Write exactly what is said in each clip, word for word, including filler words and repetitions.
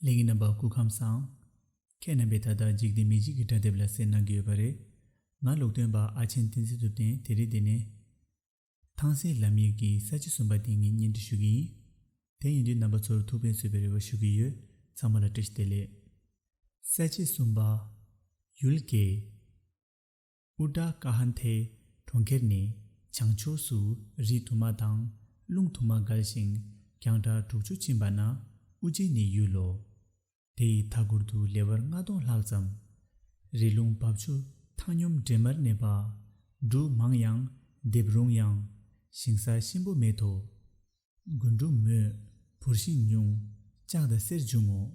ལྷན་རྒྱས་རྣམ་པ་སྐུ་ཁམས་བཟང་། ཁྱེད་རྣམ་པས་ད་ལྟ་འཇིག་རྟེན་མི་འཇིག་གི་སྒྲ་དེབ་ལ་གསན་གནང་གི་ཡོད་པ་རེད། ང་ལུང་སྟོན་པ་ཨ་ཆེན་བསྟན་འཛིན་ཐུབ་བསྟན། དེ་རིང་འདི་ནས་ཐང་སེ་ལམ་ཡིག་གི་ས་བཅད་གསུམ་པ་དེ་ངས་སྙན་སྒྲོན་ཞུ་གི་ཡིན། དེ་ཡིན་དུས་རྣམ་པ་ཚོར་ཐུགས་ཕན་གསོས་པའི་རེ་བ་ཞུ་གི་ཡོད། ཚང་མ་ལ་བཀྲ་ཤིས་བདེ་ལེགས། ས་བཅད་གསུམ་པ། ཡུལ་གྱི། ཨུ་ཏྲ་ཀ་ཧན་ཐེ་གྲོང་ཁྱེར་ནི་བྱང་ཕྱོགས་སུ་རི་དུ་མ་དང་ཀླུང་དུ་མ་བརྒལ་ཞིང་རྒྱང་གྲགས་དྲུག་ཅུ་ཕྱིན་པ་ན་ཨུ་ཇི་ནི་ཡུལ་ལོ། དེའི་མཐའ་འཁོར་དུ་ལེ་དབར་ལྔ་སྟོང་ལྷག་ཙམ། རི་ཀླུང་འབབ་ཆུ་ཐང་སྙོམས་འདྲེས་མར་གནས་པ། འབྲུ་མང་ཡང་འདེབས་རུང་ཡང་ཞིང་ས་གཤིན་པོ་མེད་དོ། རྒུན་འབྲུམ་མོད་བུར་ཤིང་ཉུང་ལྕགས་དང་གསེར་འབྱུང་ངོ་།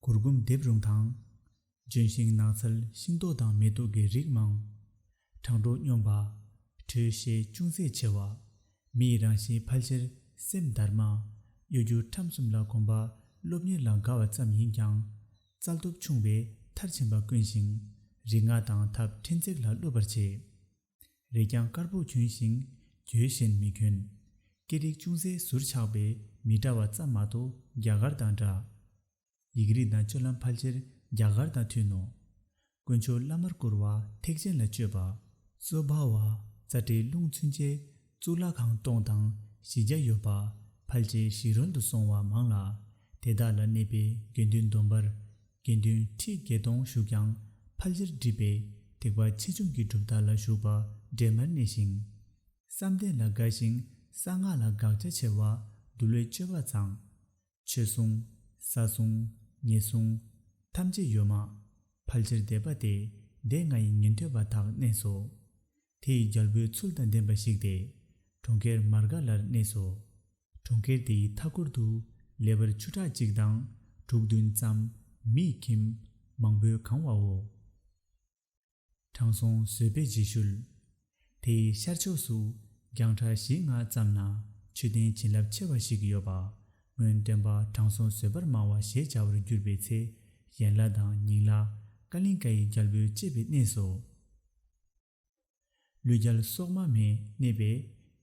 གུར་གུམ་འདེབས་རུང་དང་། ལྗོན་ཤིང་ནགས་ཚལ་ཤིང་ཏོག་དང་མེ་ཏོག་གི་རིགས་མང་། གྲང་དྲོ་སྙོམས་པ། དྲོད་གཤེར་ཅུང་ཟད་ཆེ་བ། མིའི་རང་བཞིན་ཕལ་ཆེར་སེམས་དར་མ། གཡོ་སྒྱུ་ཁྲམ་གསུམ་ལ་གོམས་པ་སློབ་གཉེར་ལ་དགའ་བ་ཙམ་ཡིན་ཀྱང་། རྩལ་སྟོབས་ཆུང་བས་མཐར་ཕྱིན་པ་དཀོན་ཞིང་། རིག་སྔགས་དང་ཐབས་ཕྲན་ཚེགས་ལ་སློབ་པར་བྱེད། རེས་ཀྱང་དཀར་པོ་གྱོན་ཞིང་གྱོད་གཞན་མི་གྱོན། སྐད་རིགས་ཅུང་ཟད་ཟུར་ཆག་པས་མི་འདྲ་བ་ཙམ་མ་གཏོགས་རྒྱ་གར་དང་འདྲ། ཡིག་རིགས་དང་སྤྱོད་ལམ་ཕལ་ཆེར་རྒྱ་གར་དང་མཐུན་ནོ། དཀོན་མཆོག་བླ་མར་བཀུར་བ་ཐེག་ཆེན་ལ་སྤྱོད་པ། སོ་བྷ་བ་རྩ་བྲལ་རླུང་ཚུན་ཆད་གཙུག་ལག་ཁང་སྟོང་དང་བཞི་བརྒྱ་ཡོད་པ་ཕལ་ཆེར་ཞིག་རོལ་དུ་སོང་བ་མང་ལ། དེ་དག་ལ་གནས་པའི་དགེ་འདུན་སྡོམ་པར་དགེ་འདུན་ཁྲི་བརྒྱད་སྟོང་བཞུགས་ཀྱང་ཕལ་ཆེར་སྒྲིབ་པས་ཐེག་པ་ཆེ་ཆུང་གི་གྲུབ་མཐའ་ལ་ཞུགས་པ་འདྲེས་མར་གནས་ཤིང་། བསམ་གཏན་ལ་དགའ་ཞིང་གསང་སྔགས་ལ་དགག་བྱ་ཆེ་བ་འདུལ་བའི་སྤྱོད་པ་གཙང་། ཆོས་སྲུང་། ས་སྲུང་། ཉེས་སྲུང་། ཐམས་ཅད་ཡོད་མ། ཕལ་ཆེར་སྡེ་པ་སྟེ་སྡེ་ལྔ་ཡི་ཉན་ཐོས་པ་དག་གནས་སོ། དེ་ཡི་རྒྱལ་པོའི་ཚུལ་དང་ལྡན་པ་ཞིག་སྟེ། གྲོང་ཁྱེར་མར་ག་ལར་གནས་སོ། གྲོང་ཁྱེར་དེའི་མཐའ་འཁོར་དུ་ལེ་དབར་ཆུ་ཕྲག་གཅིག་དང་དྲུག་བདུན་ཙམ་མིའི་ཁྱིམ་མང་པོས་གང་བའོ། དྲང་སྲོང་བཟོད་པའི་རྗེས་ཤུལ། དེའི་ཤར་ཕྱོགས་སུ་རྒྱང་གྲགས་བཞི་ལྔ་ཙམ་ན་མཆོད་རྟེན་བྱིན་རླབས་ཆེ་བ་ཞིག་ཡོད་པ། སྔོན་སྟོན་པ་དྲང་སྲོང་བཟོད་པར་སྨྲ་བ་ཞེས་བྱ་བར་གྱུར་པའི་ཚེ། ཡན་ལག་དང་ཉིང་ལག་ཀ་ལིང་ཀ་ཡི་རྒྱལ་པོས་གཅེས་པའི་གནས་སོ། ཀླུ་རྒྱལ་སོག་མ་མེ་གནས་པའི་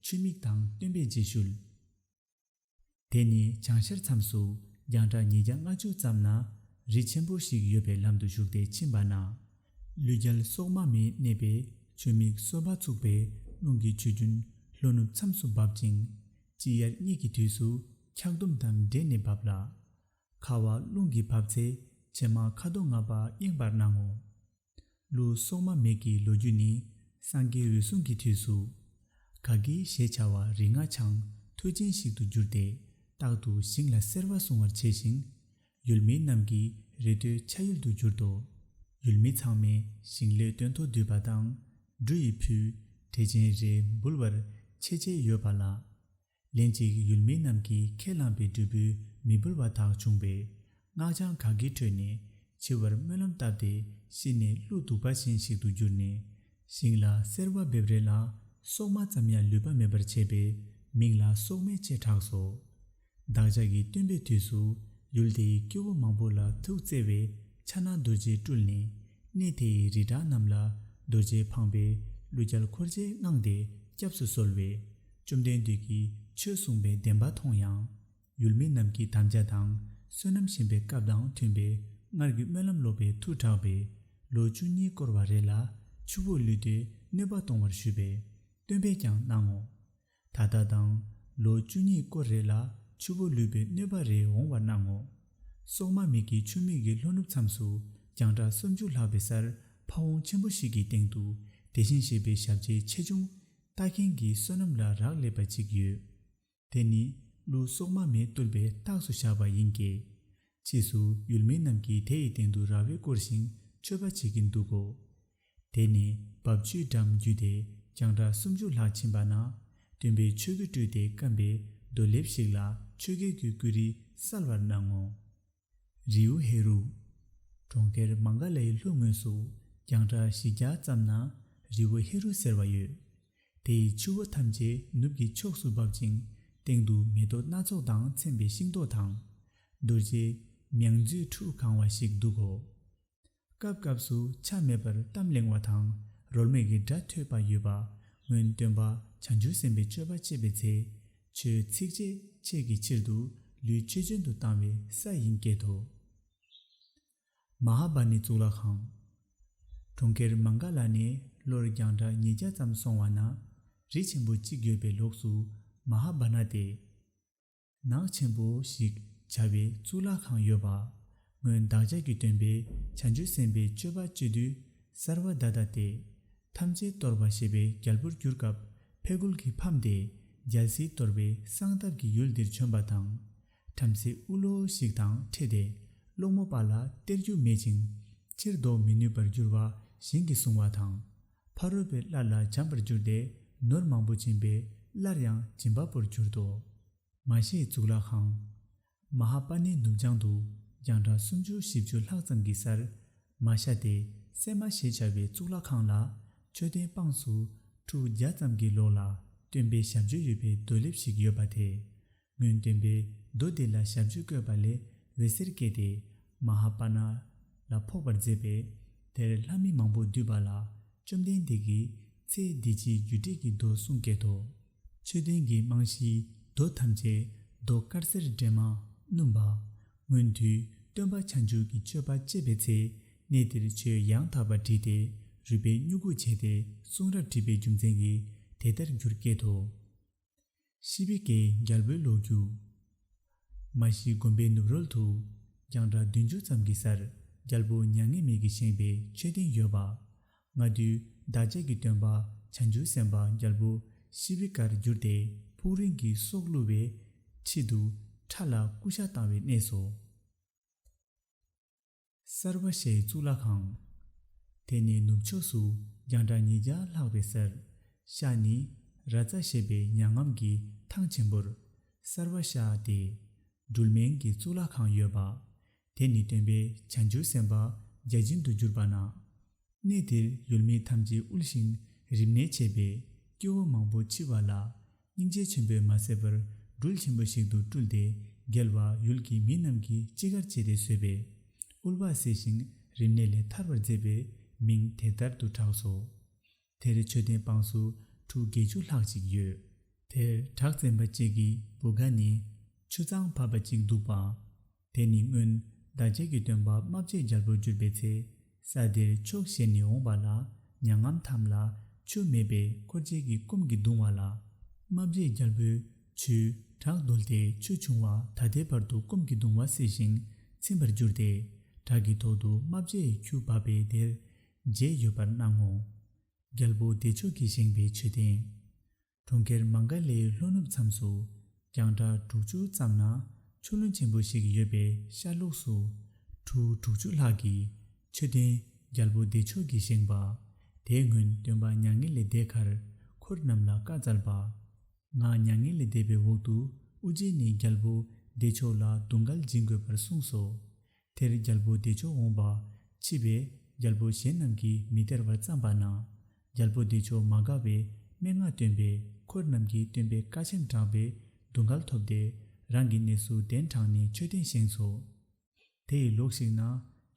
ཆུ་མིག་དང་སྟོན་པའི་རྗེས་ཤུལ། དེ་ནི་བྱང་ཤར་མཚམས་སུ་རྒྱང་གྲགས་ཉིས་བརྒྱ་ལྔ་བཅུ་ཙམ་ན་རི་ཆེན་པོ་ཞིག་ཡོད་པའི་ལམ་དུ་ཞུགས་ཏེ་ཕྱིན་པ་ན། ཀླུ་རྒྱལ་སོག་མ་མེ་གནས་པའི་ཆུ་མིག་སོ་པ་ཚུགས་པའི་རླུང་གི་ཆུ་རྒྱུན་ལྷོ་ནུབ་མཚམས་སུ་འབབ་ཅིང་། དཔྱིད་ཡར་གཉིས་ཀྱི་དུས་སུ་འཁྱག་ལྡུམ་དང་འདྲེས་ནས་འབབ་ལ། ཁ་བ་རླུང་གིས་འབབ་ཚེ་བྱེ་མ་ཁ་དོག་ལྔ་པ་གཡེང་བར་སྣང་ངོ་། ཀླུ་སོག་མ་མེ་གི་ལོ་རྒྱུས་ནི་སངས་རྒྱས་འོད་སྲུང་གི་དུས་སུ། ག་གི་ཞེས་བྱ་བ་རིགས་ལྔ་འཆང་མཐུ་ཅན་ཞིག་ཏུ་གྱུར་ཏེ་རྟག་ཏུ་ཞིང་ལ་སེར་བ་སྲུང་བར་བྱས་ཤིང་། ཡུལ་མི་རྣམས་ཀྱི་རེ་ལྟོས་འཆའ་ཡུལ་དུ་གྱུར་ཏོ། ཡུལ་མི་ཚང་མས་ཞིང་ལས་སྟོན་ཐོག་བསྡུས་པ་དང་། འབྲུ་ཡི་ཕུད་འབྲས་ཆན་རེ་འབུལ་བར་ཆེ་ཆེ་ཡོད་པ་ལ། ལན་གཅིག་ཡུལ་མི་རྣམས་ཀྱིས་ཁས་བླངས་པའི་འབྲས་བུ་མི་འབུལ་བ་དག་བྱུང་བས། སྔགས་འཆང་ག་གི་ཁྲོས་ནས་འཆི་བར་སྨོན་ལམ་བཏབ་སྟེ་ཤི་ནས་ཀླུ་གདུག་པ་ཅན་ཞིག་ཏུ་གྱུར་ནས། ཞིང་ལ་སེར་བ་འབེབས་རེ་ལ་སོག་མ་ཙམ་ཡང་ལུས་པ་མེད་པར་བྱས་པས་མིང་ལ་སོག་མེ་ཅེས་གྲགས་སོ། བདག་ཅག་གི་སྟོན་པའི་དུས་སུ་ཡུལ་དེའི་སྐྱེ་བོ་མང་པོ་ལ་ཐུགས་བརྩེ་བས་ཕྱག་ན་རྡོ་རྗེ་སྤྲུལ་ནས། གནས་དེའི་རི་བྲག་རྣམས་ལ་རྡོ་རྗེ་འཕངས་པས་ཀླུ་རྒྱལ་འཁོར་བཅས་དངངས་ཏེ་སྐྱབས་སུ་གསོལ་བས། བཅོམ་ལྡན་འདས་ཀྱིས་ཆོས་གསུངས་པའི་བདེན་པ་མཐོང་ཡང་། ཡུལ་མི་རྣམས་ཀྱི་དམ་བཅའ་དང་བསོད་ནམས་ཞིམ་པའི་སྐབས་དང་མཐུན་པས་སྔར་གྱི་སྨོན་ལམ་ལོག་པའི་མཐུ་དྲག་པས་ལོ་བཅུ་གཉིས་བསྐོར་བ་རེ་ལ་ཆུ་བོ་ལུད་དེ་གནོད་པ་གཏོང་བར་ཞུས་པས་སྟོན་པས་ཀྱང་གནང་ངོ་། ད་ལྟ་དང་ལོ་བཅུ་གཉིས་སྐོར་རེ་ལ་ཆུ་བོ་ལུད་པའི་གནོད་པ་རེ་འོང་བར་སྣང་ངོ་། སོག་མ་མེ་གི་ཆུ་མིག་གི་ལྷོ་ནུབ་མཚམས་སུ་རྒྱང་གྲགས་སུམ་ཅུ་ལྷག་པའི་སར་ཕ་བོང་ཆེན་པོ་ཞིག་གི་སྟེང་དུ་དེ་བཞིན་གཤེགས་པའི་ཞབས་རྗེས་ཆེ་ཆུང་ལྟ་མཁན་གྱི་བསོད་ནམས་ལ་རག་ལས་པ་ཅིག་ཡོད། དེ་ནི་ཀླུ་སོག་མ་མེ་བཏུལ་བའི་རྟགས་སུ་བཞག་པ་ཡིན་གྱི། ཕྱིས་སུ་ཡུལ་མི་རྣམས་ཀྱིས་དེ་ཡི་སྟེང་དུ་ར་བས་བསྐོར་ཞིང་མཆོད་པ་བྱེད་ཀྱིན་འདུག་གོ། དེ་ནས་འབབ་ཆུའི་འགྲམ་བརྒྱུད་དེ་རྒྱང་གྲགས་སུམ་ཅུ་ལྷག་ཕྱིན་པ་ན། སྟོན་པས་ཆོས་གོས་སྤྲུལ་ཏེ་བརྐམ་པའི་རྡོ་ལེབ་ཞིག་ལ་ཆོས་གོས་ཀྱི་སྐུ་རིས་གསལ་བར་སྣང་ངོ་། རི་བོ་ཧེ་རུ། གྲོང་ཁྱེར་མང་ག་ལའི་ལྷོ་ངོས་སུ་རྒྱང་གྲགས་བཞི་བརྒྱ་ཙམ་ན་རི་བོ་ཧེ་རུ་ཟེར་བ་ཡོད། དེའི་ཆུ་བོ་ཐམས་ཅད་ནུབ་ཀྱི་ཕྱོགས་སུ་འབབ་ཅིང་སྟེང་དུ་མེ་ཏོག་སྣ་ཚོགས་དང་མཚན་པའི་ཤིང་ཏོག་དང་། རྡོ་རྗེ་མྱང་རྫུས་ཁྲུ་གང་བ་ཞིག་འདུག་གོ། སྐབས་སྐབས་སུ་ཆ་མེད་པར་གཏམ་གླེང་བ་དང་རོལ་མོ་གི་སྒྲ་ཐོས་པ་ཡོད་པ། སྔོན་སྟོན་པ་བྱང་ཆུབ་སེམས་དཔའི་སྤྱོད་པ་སྤྱད་པའི་ཚེ། ཆོས་ཚིགས་བཅད་ཕྱེད་ཀྱི་ཕྱིར་དུ་ ལུས་ཆོས་ཅན་དུ་བཏང་བའི་ས་ཡིན་སྐད་དོ། མ་ཧཱ་པ་ཎི་གཙུག་ལག་ཁང་། གྲོང་ཁྱེར་མངྒ་ལ་ནས་ལྷོར་རྒྱང་གྲགས་ཉིས་བརྒྱ་ཙམ་སོང་བ་ན། རི་ཆེན་པོ་གཅིག་ཡོད་པའི་ལོགས་སུ་མ་ཧཱ་པ་ཎ་སྟེ། ནགས་ཆེན་པོ་ཞེས་བྱ་བའི་གཙུག་ལག་ཁང་ཡོད་པ། སྔོན་བདག་ཅག་གི་སྟོན་པས་བྱང་ཆུབ་སེམས་དཔའི་སྤྱོད་པ་སྤྱོད་དུས་སརྦ་དྷཱ་ཏཱ་སྟེ། ཐམས་ཅད་གཏོར་བ་ཞེས་པའི་རྒྱལ་པོར་གྱུར་སྐབས་ཕས་རྒོལ་གྱིས་ཕམ་སྟེ། རྒྱལ་སྲིད་གཏོར་བའི་གསང་སྟབས་ཀྱིས་ཡུལ་འདིར་བྱོན་པ་དང་། བྲམ་ཟེ་ཨུ་ལོ་ཞིག་དང་འཕྲད་དེ། སློང་མོ་པ་ལ་སྟེར་རྒྱུ་མེད་ཅིང་ཕྱིར་ལྡོག་མི་ནུས་པར་འགྱུར་བ་གཞན་གྱིས་བཟུང་བ་དང་། ཕ་རོལ་པོའི་སླར་ལ་འབྱམས་པར་གྱུར་ཏེ། ནོར་མང་པོ་བྱིན་པས་སླར་ཡང་སྦྱིན་པ་པོར་གྱུར་ཏོ། མ་ཤའི་གཙུག་ལག་ཁང་། མ་ཧཱ་པ་ཎའི་ནུབ་བྱང་དུ་རྒྱང་གྲགས་སུམ་ཅུ་བཞི་བཅུ་ལྷག་ཙམ་གྱི་སར། མ་ཤ་སྟེ་སད་མ་ཞེས་བྱ་བའི་གཙུག་ལག་ཁང་ལ། མཆོད་རྟེན་དཔངས་སུ་ཁྲུ་བརྒྱ་ཙམ་གྱི་ལོགས་ལ་སྟོན་པའི་ཞབས་རྗེས་ཡོད་པའི་རྡོ་ལེབ་ཞིག་ཡོད་པ་དེ། སྔོན་སྟོན་པས་རྡོ་དེ་ལ་ཞབས་རྗེས་བཀོད་པ་ལས་འོད་ཟེར་བཀྱེ་སྟེ། མ་ཧཱ་པ་ཎ་ལ་ཕོག་པར་མཛད་པས། དེར་ལྷ་མི་མང་པོ་འདུས་པ་ལ། བཅོམ་ལྡན་འདས་ཀྱིས་ཚེ་འདི་ཕྱིའི་རྒྱུ་འབྲས་ཀྱི་མདོ་གསུངས་སྐད་དོ། མཆོད་རྟེན་གྱི་རྨང་གཞིའི་རྡོ་ཐམས་ཅད་རྡོ་དཀར་སེར་འདྲེས་མ་སྣུམ་པ། སྔོན་དུས་སྟོན་པ་བྱང་ཆུབ་ཀྱི་སྤྱོད་པ་སྤྱད་པའི་ཚེ། གནས་དེར་ཆོས་ཡང་དག་པ་བྲིས་ཏེ། རུས་པའི་སྨྱུ་གུ་བྱས་ཏེ་གསུང་རབ་བྲིས་པའི་རྒྱུ་མཚན་གྱིས་དེ་ལྟར་གྱུར་སྐད་དོ། ཤི་བི་ཀའི་རྒྱལ་པོའི་ལོ་རྒྱུས། མ་ཤི་དགོན་པའི་ནུབ་རོལ་དུ། རྒྱང་གྲགས་བདུན་ཅུ་ཙམ་གྱི་སར། རྒྱལ་པོ་མྱ་ངན་མེད་ཀྱིས་བཞེངས་པའི་མཆོད་རྟེན་ཡོད་པ། སྔ་དུས་བདག་ཅག་གི་སྟོན་པ་བྱང་ཆུབ་སེམས་དཔའ་རྒྱལ་པོ་ཤི་བི་ཀར་གྱུར་ཏེ། ཕུག་རོན་གྱི་སྲོག་བླུ་བའི་ཆེད་དུ། ཁྲ་ལ་ཀུ་ཤ་བཏང་བའི་གནས་སོ། སརྦ་ཤའི་གཙུག་ལག་ཁང་། དེ་ནས་ནུབ་ཕྱོགས་སུ་རྒྱང་གྲགས་ཉིས་བརྒྱ་ལྷག་པའི་སར། ཤ་ནི་ར་ཙ་ཞེས་པའི་མྱ་ངམ་གྱི་ཐང་ཆེན་པོར། སརྦ་ཤ་སྟེ། སྦྲུལ་སྨན་གྱི་གཙུག་ལག་ཁང་ཡོད་པ། དེ་ནི་སྟོན་པས་བྱང་ཆུབ་སེམས་དཔའ་བརྒྱ་བྱིན་དུ་གྱུར་པ་ན། གནས་དེར་ཡུལ་མི་ཐམས་ཅད་དབུལ་ཞིང་རིམས་ནད་མཆེད་པས་སྐྱེ་བོ་མང་པོ་འཆི་བ་ལ། སྙིང་རྗེ་ཆེན་པོས་མ་བཟོད་པར་སྦྲུལ་ཆེན་པོ་ཞིག་ཏུ་སྤྲུལ་ཏེ། རྒྱལ་བ་ཡུལ་གྱི་མི་རྣམས་ཀྱིས་ཅི་དགར་བྱས་ཏེ་ཟོས་པས། དབུལ་བ་སེལ་ཞིང་རིམས་ནད་ལས་ཐར་བར་མཛད་པས་མིང་དེ་ལྟར་དུ་གྲགས་སོ། དེར་མཆོད་རྟེན་དཔངས་སུ་ཁྲུ་བརྒྱད་ཅུ་ལྷག་ཅིག་ཡོད། དེར་བྲག་བཙན་པ་གཅིག་གི་བུ་ག་ནི་ཆུ་གཙང་འཕགས་པ་གཅིག་འདུག་པ། དེ་ནི་སྔོན་བདག་ཅག་གི་སྟོན་པ་རྨ་བྱའི་རྒྱལ་པོར་གྱུར་པའི་ཚེ། ས་དེར་ཕྱོགས་བཞིར་ནས་འོངས་པ་ལ་མྱ་ངམ་ཐམས་ལ་ཆུ་མེད་པས་འཁོར་བཅས་ཀྱིས་སྐོམ་གྱིས་གདུང་བ་ལ། རྨ་བྱའི་རྒྱལ་པོས་ཆུའི་བྲག་བརྡོལ་ཏེ་ཆུ་བྱུང་བ་ད་ལྟའི་བར་དུ་སྐོམ་གྱིས་གདུང་བ་སེལ་ཞིང་ཚིམ་པར་གྱུར་ཏེ། བྲག་གི་ཐོག་ཏུ་རྨ་བྱའི་ཁྱུ་འབབ་པས་དེར་མཇལ་ཡོད་པར་སྣང་ངོ་། རྒྱལ་པོ་བདེ་མཆོག་གིས་བཞེངས་པའི་མཆོད་རྟེན། གྲོང་ཁྱེར་མངྒ་ལའི་ལྷོ་ནུབ་མཚམས་སུ་རྒྱང་གྲགས་དྲུག་ཅུ་ཙམ་ན་ཆུ་ཀླུང་ཆེན་པོ་ཞིག་ཡོད་པའི་ཤར་ལོགས་སུ་ཁྲུ་དྲུག་ཅུ་ལྷག་གི་མཆོད་རྟེན་རྒྱལ་པོ་བདེ་མཆོག་གིས་བཞེངས་པ། དེའི་སྔོན་སྟོན་པ་མྱ་ངན་ལས་འདས་ཁར་འཁོར་རྣམས་ལ་བཀའ་སྩལ་པ། ང་མྱ་ངན་ལས་འདས་པའི་འོག་ཏུ་ཨུ་རྒྱན་ནས་རྒྱལ་པོ་བདེ་མཆོག་ལ་དུང་དཀར་སྦྱིན་དགོས་པར་གསུངས་སོ། དེར་རྒྱལ་པོ་བདེ་མཆོག་འོངས་པ་མཆིས་པས་རྒྱལ་པོ་གཞན་རྣམས་ཀྱིས་མི་སྟེར་བར་བརྩམས་པ་ན། རྒྱལ་པོ་བདེ་མཆོག་མ་དགའ་བའི་སྨྲེ་སྔགས་བཏོན་པས་འཁོར་རྣམས་ཀྱིས་སྟོན་པའི་བཀའ་ཆེམས་བསྲངས་པས་སྡུག་བསྔལ་ཐོབ་སྟེ་རང་གི་གནས་སུ་གདན་དྲངས་ནས་མཆོད་རྟེན་བཞེངས་སོ། དེ་ཡི་ལོགས་ཤིག་ན་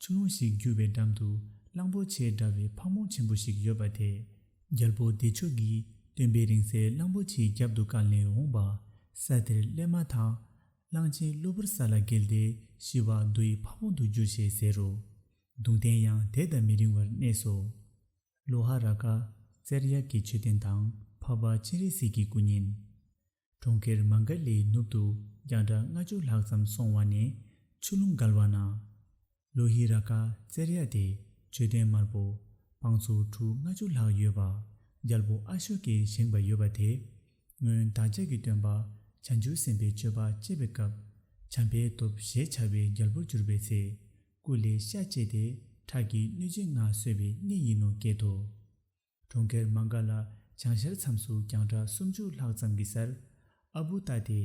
ཆུ་ཀླུང་ཞིག་རྒྱུ་བའི་འགྲམ་དུ་གླང་པོ་ཆེ་འདྲ་བའི་ཕག་མོ་ཆེན་པོ་ཞིག་ཡོད་པ་དེ། རྒྱལ་པོ་བདེ་མཆོག་གིས་སྟོན་པའི་རིང་བསྲེལ་གླང་པོ་ཆེའི་རྒྱབ་ཏུ་བཀལ་ནས་འོངས་པ། ས་དེར་སླེབས་མ་ཐག་གླང་ཆེན་གློ་བུར་ས་ལ་འགྱེལ་ཏེ་ཤི་བ་རྡོ་ཡི་ཕ་བོང་དུ་གྱུར་ཞེས་ཟེར་རོ། གདུང་རྟེན་ཡང་དེ་དང་མི་རིང་བར་གནས་སོ། ལོ་ཧ་ར་ཀ་ཙར་ཡ་གི་མཆོད་རྟེན་དང་འཕགས་པ་སྤྱན་རས་གཟིགས་ཀྱི་སྐུ་བརྙན། གྲོང་ཁྱེར་མངྒ་ལའི་ནུབ་ཏུ་རྒྱང་གྲགས་ལྔ་བཅུ་ལྷག་ཙམ་སོང་བ་ནས་ཆུ་ཀླུང་བརྒལ་བ་ན། ལོ་ཧི་ར་ཀ་ཙར་ཡ་སྟེ་མཆོད་རྟེན་དམར་པོ་དཔངས་སུ་ཁྲུ་ལྔ་བཅུ་ལྷག་ཡོད་པ་རྒྱལ་པོ་ཨ་ཤོ་ཀས་བཞེངས་པ་ཡོད་པ་དེ། སྔོན་བདག་ཅག་གི་སྟོན་པ་བྱང་ཆུབ་སེམས་དཔའི་སྤྱོད་པ་སྤྱད་པའི་སྐབས་བྱམས་པའི་སྟོབས་ཞེས་བྱ་བའི་རྒྱལ་པོར་གྱུར་པའི་ཚེ། སྐུ་ལས་ཤ་བཅད་དེ་ཁྲག་གི་སྣོད་ཆས་ལྔ་གསོལ་བའི་གནས་ཡིན་ནོ་སྐད་དོ། གྲོང་ཁྱེར་མངྒ་ལ་བྱང་ཤར་མཚམས་སུ་རྒྱང་གྲགས་སུམ་ཅུ་ལྷག་ཙམ་གྱི་སར་ཨ་བུ་ཏཱ་ཏེ།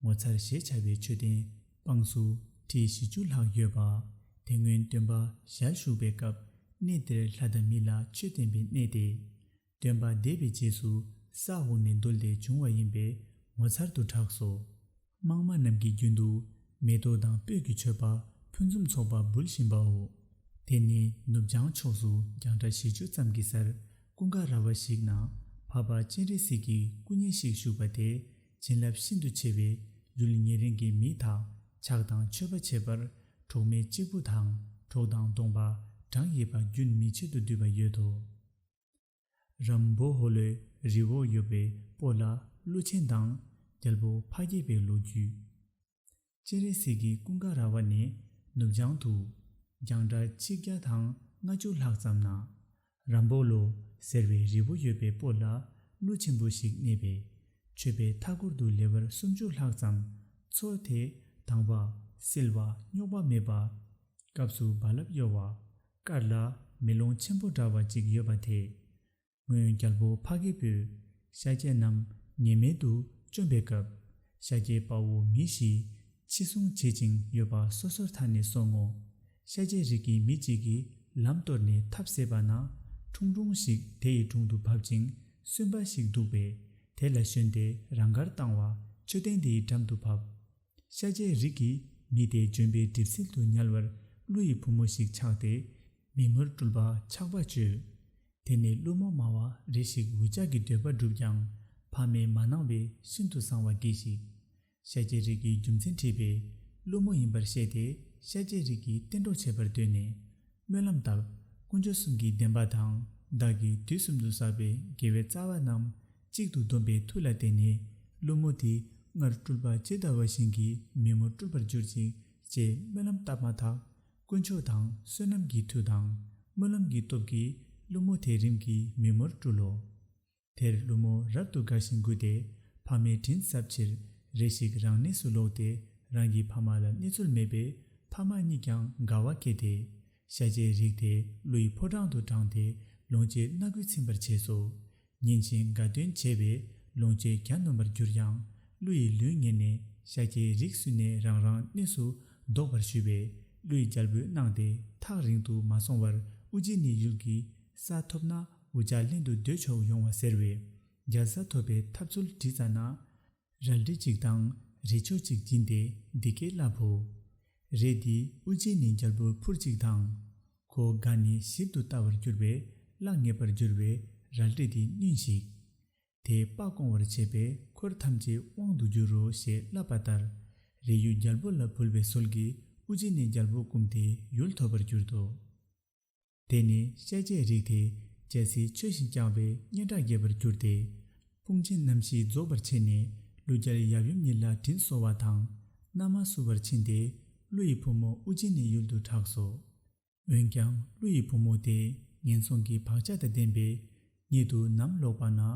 ངོ་མཚར་ཞེས་བྱ་བའི་མཆོད་རྟེན་དཔངས་སུ་ཁྲི་བཞི་བཅུ་ལྷག་ཡོད་པ། དེ་སྔོན་སྟོན་པ་ཞལ་བཞུགས་པའི་སྐབས་གནས་དེར་ལྷ་དང་མི་ལ་ཆོས་བསྟན་པའི་གནས་ཏེ། སྟོན་པ་འདས་པའི་རྗེས་སུ་ས་འོག་ནས་བརྡོལ་ཏེ་བྱུང་བ་ཡིན་པས་ངོ་མཚར་དུ་གྲགས་སོ། དམངས་མ་རྣམས་ཀྱི་རྒྱུན་དུ་མེ་ཏོག་དང་སྤོས་ཀྱི་མཆོད་པ་ཕུན་སུམ་ཚོགས་པ་འབུལ་བཞིན་པའོ། དེ་ནས་ནུབ་བྱང་ཕྱོགས་སུ་རྒྱང་གྲགས་བཞི་བཅུ་ཙམ་གྱི་སར་ཀུན་དགའ་ར་བ་ཞིག་ན་འཕགས་པ་སྤྱན་རས་གཟིགས་ཀྱི་སྐུ་བརྙན་ཞིག་བཞུགས་པ་དེ་བྱིན་རླབས་ཤིན་ཏུ་ཆེ་བས་ ཡུལ་ཉེ་རིང་གི་མི་དག་ཕྱག་དང་མཆོད་པ་བྱེད་པར་གྲོགས་མེད་གཅིག་པུ་དང་གྲོགས་དང་སྡོམ་པ་གྲངས་ཡས་པ་རྒྱུན་མི་ཆད་དུ་འདུས་པ་ཡོད་དོ། རམ་བོ་ཧོ་ལོའི་རི་བོ་ཡོད་པའི་སྤོ་ལ་ཀླུ་ཆེན་དང་རྒྱལ་པོ་ཕ་རྒྱལ་པའི་ལོ་རྒྱུས། སྤྱན་རས་གཟིགས་ཀྱིས་ཀུན་དགའ་ར་བ་ནས་ནུབ་བྱང་དུ་རྒྱང་གྲགས་ཆིག་བརྒྱ་དང་ལྔ་བཅུ་ལྷག་ཙམ་ན། རམ་བོ་ལོ་ཟེར་བའི་རི་བོ་ཡོད་པའི་སྤོ་ལ་ཀླུ་ཆེན་པོ་ཞིག་གནས་པས། མཆོད་པའི་མཐའ་འཁོར་དུ་ལེ་བར་སུམ་ཅུ་ལྷག་ཙམ། མཚོ་དེ་དྭངས་པ་བསིལ་བ་རྙོག་པ་མེད་པ། སྐབས་སུ་རྦ་རླབས་གཡོ་བ། དཀར་ལ་མེ་ལོང་ཆེན་པོ་འདྲ་བ་ཅིག་ཡོད་པ་དེ། སྔོན་རྒྱལ་པོ་ཕ་རྒྱལ་པོས་ཤཱཀྱ་རྣམས་ཉེས་མེད་དུ་བཅོམ་པའི་སྐབས། ཤཱཀྱའི་དཔའ་བོ་མི་བཞིས་འཆི་སྲུང་བྱེད་ཅིང་ཡོད་པ་སོ་སོར་ཐར་ནས་སོང་ངོ་། ཤཱཀྱའི་རིགས་ཀྱི་མི་གཅིག་གིས་ལམ་གཏོར་ནས་ཐབས་ཟད་པ་ན། ཁྲུང་ཁྲུང་ཞིག་དེ་ཡི་དྲུང་དུ་བབ་ཅིང་གསོན་པ་ཞིག་འདུག་པས། དེ་ལ་ཞོན་ཏེ་རང་དགར་བཏང་བ་མཆོད་རྟེན་དེའི་འགྲམ་དུ་བབ། ཤཱཀྱའི་རིགས་ཀྱི་མི་དེ་ལྗོན་པའི་གྲིབ་བསིལ་དུ་ཉལ་བར་ཀླུ་ཡི་བུ་མོ་ཞིག་ཆགས་ཏེ། མེ་མུར་སྤྲུལ་པ་ཆགས་པ་བཅོས། དེ་ནས་ཀླུ་མོ་སྨྲ་བ་རེ་ཞིག་འུ་ཅག་གི་འདོད་པ་བསྒྲུབས་ཀྱང་ཕ་མས་མ་གནང་བས་ཤིན་ཏུ་གསང་བ་གྱིས་ཤིག། ཤཱཀྱའི་རིགས་ཀྱི་རྒྱུ་མཚན་དྲིས་པས། ཀླུ་མོ་ཡིན་པར་བཤད་དེ་ཤཱཀྱའི་རིགས་ཀྱིས་གཏན་གྲོགས་བྱེད་པར་འདོད་ནས། སྨོན་ལམ་བཏབ། དཀོན་མཆོག་གསུམ་གྱི་བདེན་པ་དང་། བདག་གིས་དུས་གསུམ་དུ་བསགས་པའི་དགེ་བའི་རྩ་བ་རྣམས་གཅིག་ཏུ་བསྡོམས་པའི་མཐུ་ལ་བརྟེན་ནས། ཀླུ་མོ་དེ་སྔར་སྤྲུལ་པ་ཇི་ལྟ་བ་བཞིན་གྱི་མེ་མུར་སྤྲུལ་པར་གྱུར་ཅིག་ཅེས་སྨོན་ལམ་བཏབ་མ་ཐག། དཀོན་མཆོག་དང་བསོད་ནམས་ཀྱི་མཐུ་དང་སྨོན་ལམ་གྱི་སྟོབས་ཀྱིས་ཀླུ་མོ་དེ་རིམ་གྱིས་མེ་མུར་སྤྲུལ་ལོ། དེར་ཀླུ་མོ་རབ་ཏུ་དགའ་ཞིང་མགུ་སྟེ། ཕ་མའི་དྲིན་གསབ་ཕྱིར་རེ་ཞིག་རང་གནས་སུ་ལོག་སྟེ། རང་གི་ཕ་མ་ལ་གནས་ཚུལ་མེད་པས། ཕ་མ་གཉིས་ཀྱང་དགའ་བ་སྐྱེས་ཏེ། ཤཱཀྱའི་རིགས་དེ་ཀླུ་ཡི་ཕོ་བྲང་དུ་དྲངས་ཏེ། ལོངས་སྤྱོད་སྣ་དགུས་ཚིམ་པར་བྱས་སོ། ཉིན་བཞིན་དགའ་སྟོན་བྱས་པས། ལོངས་སྤྱོད་གྱ་ནོམ་པར་གྱུར་ཡང་། ཀླུ་ཡི་ལུས་ངལ་ནས། ཤཱཀྱའི་རིགས་བསུས་ནས་རང་རང་གནས་སུ་ལྡོག་པར་ཞུས་པས། ཀླུ་ཡི་རྒྱལ་པོས་གནང་སྟེ། ཐག་རིང་དུ་མ་སོང་བར་ཨུ་ཛི་ནི་ཡུལ་གྱི་ས་ཐོབ་ན། འུ་ཅག་ལྷན་དུ་སྡོད་ཆོག་ཡོང་བ་ཟེར་བས། རྒྱལ་ས་ཐོབ་པའི་ཐབས་ཚུལ་དྲིས་ཙ་ན། རལ་གྲི་གཅིག་དང་རས་ཆོག་གཅིག་བྱིན་ཏེ་འདི་སྐད་སླབ་བོ། རས་འདི་ཨུ་ཛི་ནི་རྒྱལ་པོར་ཕུལ་གཅིག་དང་། ཁོ་དགའ་ནས་ཞིབ་ཏུ་ལྟ་བར་གྱུར་པས། གླགས་ངེས་པར་གྱུར་པས། རལ་གྲི་འདི་བསྣུན་ཞིག། དེས་དཔའ་སྐོང་བར་བྱེད་པས། འཁོར་ཐམས་ཅད་དབང་དུ་འགྱུར་རོ་ཞེས་སླབ་པ་ལྟར། རས་ཡུག་རྒྱལ་པོ་ལ་ཕུལ་བའི་ཟོལ་གྱིས་ཨུ་ཛི་ནི་རྒྱལ་པོ་བཀུམ་སྟེ་ཡུལ་ཐོབ་པར་གྱུར་ཏོ། དེ་ནས་ཤཱཀྱའི་རིགས་དེ་རྒྱལ་སྲིད་ཆོས་བཞིན་བསྐྱངས་པའི་སྙན་གྲགས་རྒྱས་པར་གྱུར་ཏེ། དཔུང་ཆེན་རྣམ་བཞི་རྫོགས་པར་ཕྱིན་ནས། ཀླུ་རྒྱལ་ཡབ་ཡུམ་གཉིས་ལ་དྲིན་གསོ་བ་དང་། མནའ་མ་བསུ་བར་ཕྱིན་ཏེ། ཀླུ་ཡི་བུ་མོ་ཨུ་ཛི་ནི་ཡུལ་དུ་གྲགས་སོ། འོན་ཀྱང་ཀླུ་ཡི་བུ་མོ་དེ་ངན་སོང་གི་བག་ཆགས་དང་ལྡན་པས། ཉིད་དུ་ནམ་ལོག་པ་ན་མགོ་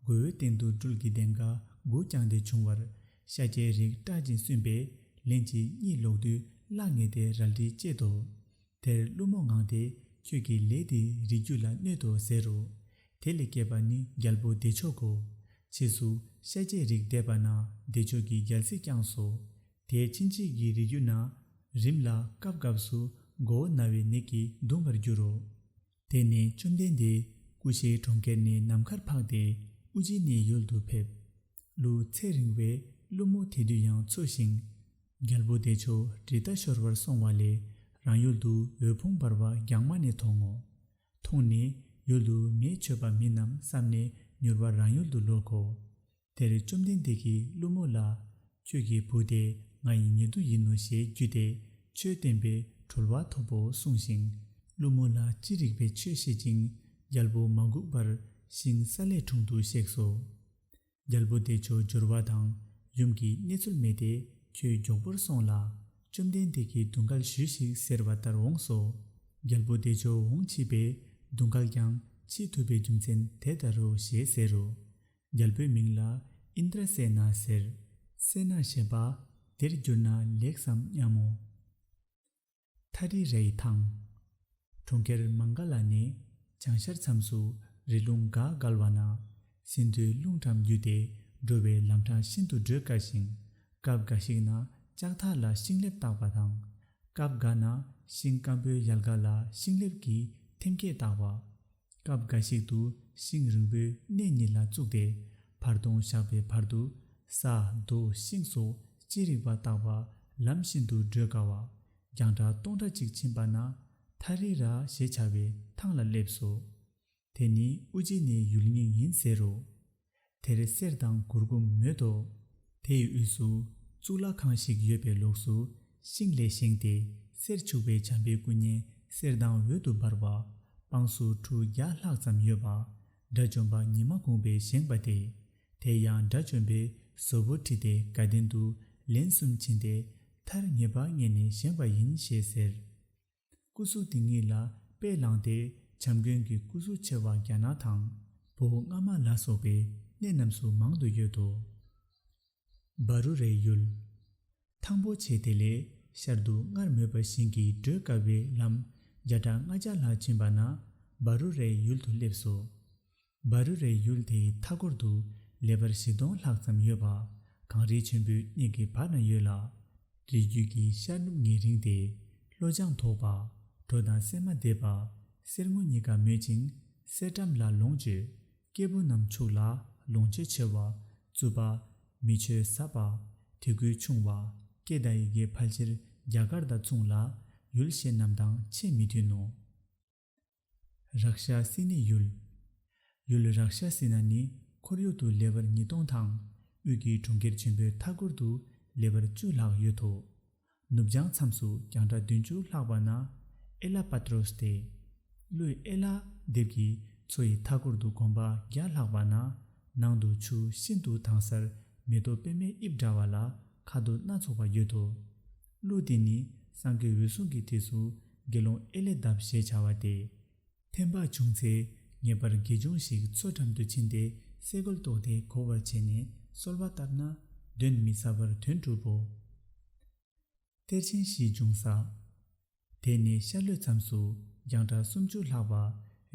བོའི་སྟེང་དུ་སྦྲུལ་གྱི་གདེངས་ཀ་དགུ་བརྐྱངས་ཏེ་བྱུང་བར། ཤཱཀྱའི་རིགས་སྐྲག་ཅིང་སུན་པས། ལན་གཅིག་གཉིད་ལོག་དུས་གླགས་ངེས་ཏེ་རལ་གྲི་བཅད་དོ། དེར་ཀླུ་མོ་ངང་སྟེ། ཁྱོད་ཀྱི་ལས་འདི་རིགས་རྒྱུད་ལ་གནོད་དོ་ཟེར་རོ། དེ་ལས་སྐྱེས་པ་ནི་རྒྱལ་པོ་བདེ་མཆོག་གོ། ཕྱིས་སུ་ཤཱཀྱའི་རིགས་འདས་པ་ན་བདེ་མཆོག་གིས་རྒྱལ་སྲིད་བསྐྱངས་སོ། དེ་ཕྱིན་ཆད་ཀྱི་རིགས་རྒྱུད་ན། རིམས་ལ་སྐབས་སྐབས་སུ་མགོ་བོ་ན་བའི་ནད་ཀྱིས་གདུང་བར་འགྱུར་རོ། དེ་ནས་བཅོམ་ལྡན་འདས་ཀུ་ཤའི་གྲོང་ཁྱེར་ནས་ནམ་མཁར་འཕགས་ཏེ་ཨུ་ཛི་ནི་ཡུལ་དུ་ཕེབས། ལོ་ཚེ་རིང་བས་ཀླུ་མོ་དེ་དུས་ཡང་འཚོ་ཞིང་། རྒྱལ་པོ་བདེ་མཆོག་དྲི་ཟླ་ཤོར་བར་སོང་བ་ལས། རང་ཡུལ་དུ་འོད་ཕུང་འབར་བ་རྒྱང་མ་ནས་མཐོང་ངོ་། མཐོང་ནས་ཡུལ་དུ་མེ་མཆོད་པ་མིན་ནམ་བསམ་ནས་མྱུར་བར་རང་ཡུལ་དུ་ལོག་གོ། དེར་བཅོམ་ལྡན་འདས་ཀྱིས་ཀླུ་མོ་ལ། ཁྱོད་ཀྱི་བུ་དེ་ང་ཡི་ཉེ་དུ་ཡིན་ནོ་ཞེས་བརྒྱུད་དེ་ཆོས་བསྟན་པས་གྲོལ་བ་ཐོབ་བོ་གསུངས་ཤིང་། ཀླུ་མོ་ལ་ཅི་རིགས་པའི་ཆོས་བཤད་ཅིང་རྒྱལ་པོ་མ་སྒུག་པར་ཤིང་ས་ལས་དྲུང་དུ་གཤེགས་སོ། རྒྱལ་པོ་བདེ་མཆོག་འབྱོར་བ་དང་ཡུམ་གྱི་གནས་ཚུལ་སྨྲས་ཏེ། ཁྱོད་མགྱོགས་པོར་སོང་ལ། བཅོམ་ལྡན་འདས་ཀྱིས་དུང་དཀར་ཞུས་ཤིག་ཟེར་བ་ལྟར་འོངས་སོ། རྒྱལ་པོ་བདེ་མཆོག་འོང་མཆིས་པས། དུང་དཀར་ཀྱང་མཆིས་ཐུབ་པའི་རྒྱུ་མཚན་དེ་ལྟར་རོ་ཞེས་ཟེར་རོ། རྒྱལ་པོའི་མིང་ལ་ཨིནྡྲ་སེ་ན་ཟེར། སེ་ན་ཞེས་པ། དེར་གྱུར་ན་ལེགས་སམ་སྙམ་མོ། ཐ་རི་རའི་ཐང་། གྲོང་ཁྱེར་མང་ག་ལ་ནས་བྱང་ཤར་མཚམས་སུ་རི་ལུང་ག་བརྒལ་བ་ན། ཟིན་ཐོའི་རླུང་འགྲམ་བརྒྱུད་དེ་འགྲོ་བའི་ལམ་འཕྲང་ཤིན་ཏུ་བགྲོད་དཀའ་ཞིང་། སྐབས་འགའ་ཞིག་ན་ལྕགས་ཐག་ལ་ཤིང་ལེབ་བཏགས་པ་དང་། སྐབས་འགའ་ན་ཤིང་སྐམ་པོའི་ཡལ་ག་ལ་ཤིང་ལེབ་ཀྱི་ཐེམ་སྐས་བཏགས་པ། སྐབས་འགའ་ཞིག་ཏུ་ཤིང་རིང་པོའི་སྣེ་གཉིས་ལ་བཙུགས་ཏེ། བར་སྟོང་བཞག་པའི་བར་དུ་ས་རྡོ་ཤིང་སོགས་ཅི་རིགས་པ་བཏགས་པ་ལམ་ཤིན་ཏུ་བགྲོད་དཀའ་བ། རྒྱང་གྲགས་སྟོང་ཕྲག་གཅིག་ཕྱིན་པ་ན་ཐ་རི་ར་ཞེས་བྱ་བའི་ཐང་ལ་སླེབས་སོ། དེ་ནི་ཨུ་ཇི་ནའི་ཡུལ་སྙིང་ཡིན་ཟེར་རོ། དེར་གསེར་དང་གུར་གུམ་མོད་དོ། དེའི་དབུས་སུ་ གཙུག་ལག་ཁང་ཞིག་ཡོད་པའི་ལོགས་སུ་ཤིང་ལས་བཞེངས་ཏེ། གསེར་བྱུག་པའི་བྱམས་པའི་སྐུ་བརྙན་གསེར་མདངས་འོད་དུ་འབར་བ། པང་སོ་གྲུ་བརྒྱ་ལྷག་ཙམ་ཡོད་པ། དགྲ་བཅོམ་པ་ཉི་མ་གུང་པས་བཞེངས་པ་སྟེ། དེ་ཡང་དགྲ་བཅོམ་པས་བཟོ་བོ་ཁྲིད་དེ་དགའ་ལྡན་དུ་ལན་གསུམ་ཕྱིན་ཏེ། མཐར་ངེས་པ་རྙེད་ནས་བཞེངས་པ་ཡིན་ཞེས་ཟེར། སྐུ་གཟུགས་འདི་ཉིད་ལ་དཔེ་བླངས་ཏེ། བྱམས་མགོན་གྱི་སྐུ་གཟུགས་ཆེ་བ་རྒྱ་ནག་དང་། བོད་སྔ་མ་ལ་སོགས་པའི་གནས་རྣམས་སུ་མང་དུ་ཡོད་དོ། བ་རུ་རའི་ཡུལ། ཐང་པོ་ཆེ་དེ་ལས་ཤར་དུ་སྔར་མོས་པ་བཞིན་གྱི་བགྲོད་དཀའ་བའི་ལམ་བརྒྱ་ཕྲག་ལྔ་བརྒྱ་ལྷག་ཕྱིན་པ་ན། བ་རུ་རའི་ཡུལ་དུ་སླེབས་སོ། བ་རུ་རའི་ཡུལ་དེའི་མཐའ་སྐོར་དུ་ལེ་བར་བཞི་སྟོང་ལྷག་ཙམ་ཡོད་པ། གངས་རི་ཆེན་པོའི་གཉིས་ཀྱི་བར་ན་ཡོད་ལ། རི་རྒྱུད་ཀྱི་ཤར་ནུབ་གཉིས་རིང་སྟེ། ལྷོ་བྱང་དོག་པ། དྲོ་དང་སྲན་མ་འདེབས་པ། གསེར་དངུལ་གཉིས་ཀ་མོད་ཅིང་གསེར་སྦྲམ་ལ་ལོངས་སྤྱོད། སྐྱེས་བུ་རྣམས་ཕྱུགས་ལ་ལོངས་སྤྱོད་ཆེ་བ། རྩུབ་པ། མི་ཆོས་ཟབ་པ། དད་གུས་ཆུང་བ། སྐད་དང་ཡི་གེ་ཕལ་ཆེར་རྒྱ་གར་དང་མཚུངས་ལ། ཡུལ་གཞན་རྣམས་དང་ཆེས་མི་མཐུན་ནོ། རཀ་ཤ་སི་ནི་ཡུལ། ཡུལ་རཀ་ཤ་སི་ན་ནི་ཁོར་ཡུག་ཏུ་ལེ་བར་ཉིས་སྟོང་དང་། དབུས་ཀྱི་གྲོང་ཁྱེར་ཆེན་པོའི་མཐའ་འཁོར་དུ་ལེ་བར་བཅུ་ལྷག་ཡོད་དོ། ནུབ་བྱང་མཚམས་སུ་རྒྱང་གྲགས་བདུན་ཅུ་ལྷག་པ་ན་ཨེ་ལ་པ་ཏྲོས་ཏེ། ཀླུ་ཨེ་ལ་འདེབས་ཀྱི་མཚོ་ཡི་མཐའ་འཁོར་དུ་གོམ་པ་བརྒྱ་ལྷག་པ་ན། ནང་དུ་ཆུ་ཤིན་ཏུ་དྭངས་སར་མེ་ཏོག་པད་མའི་དབྱིབས་འདྲ་བ་ལ་ཁ་དོག་སྣ་ཚོགས་པ་ཡོད་དོ། ཀླུ་དེ་ནི་སངས་རྒྱས་འོད་སྲུང་གི་དུས་སུ་དགེ་སློང་ཨེ་ལའི་འདབས་ཞེས་བྱ་བ་སྟེ། ཐན་པ་བྱུང་ཚེ་ངེས་པར་དགེ་སྦྱོང་ཞིག་མཚོ་འགྲམ་དུ་ཕྱིན་ཏེ་སེ་གོལ་གཏོགས་ཏེ་འགོ་བར་བྱས་ནས་གསོལ་བ་བཏབ་ན་གདོན་མི་ཟ་བར་དོན་འགྲུབ་བོ། གཏེར་ཆེན་བཞི་འབྱུང་ས། དེ་ནས་ཤར་ལྷོའི་མཚམས་སུ་རྒྱང་གྲགས་སུམ་ཅུ་ལྷག་པ་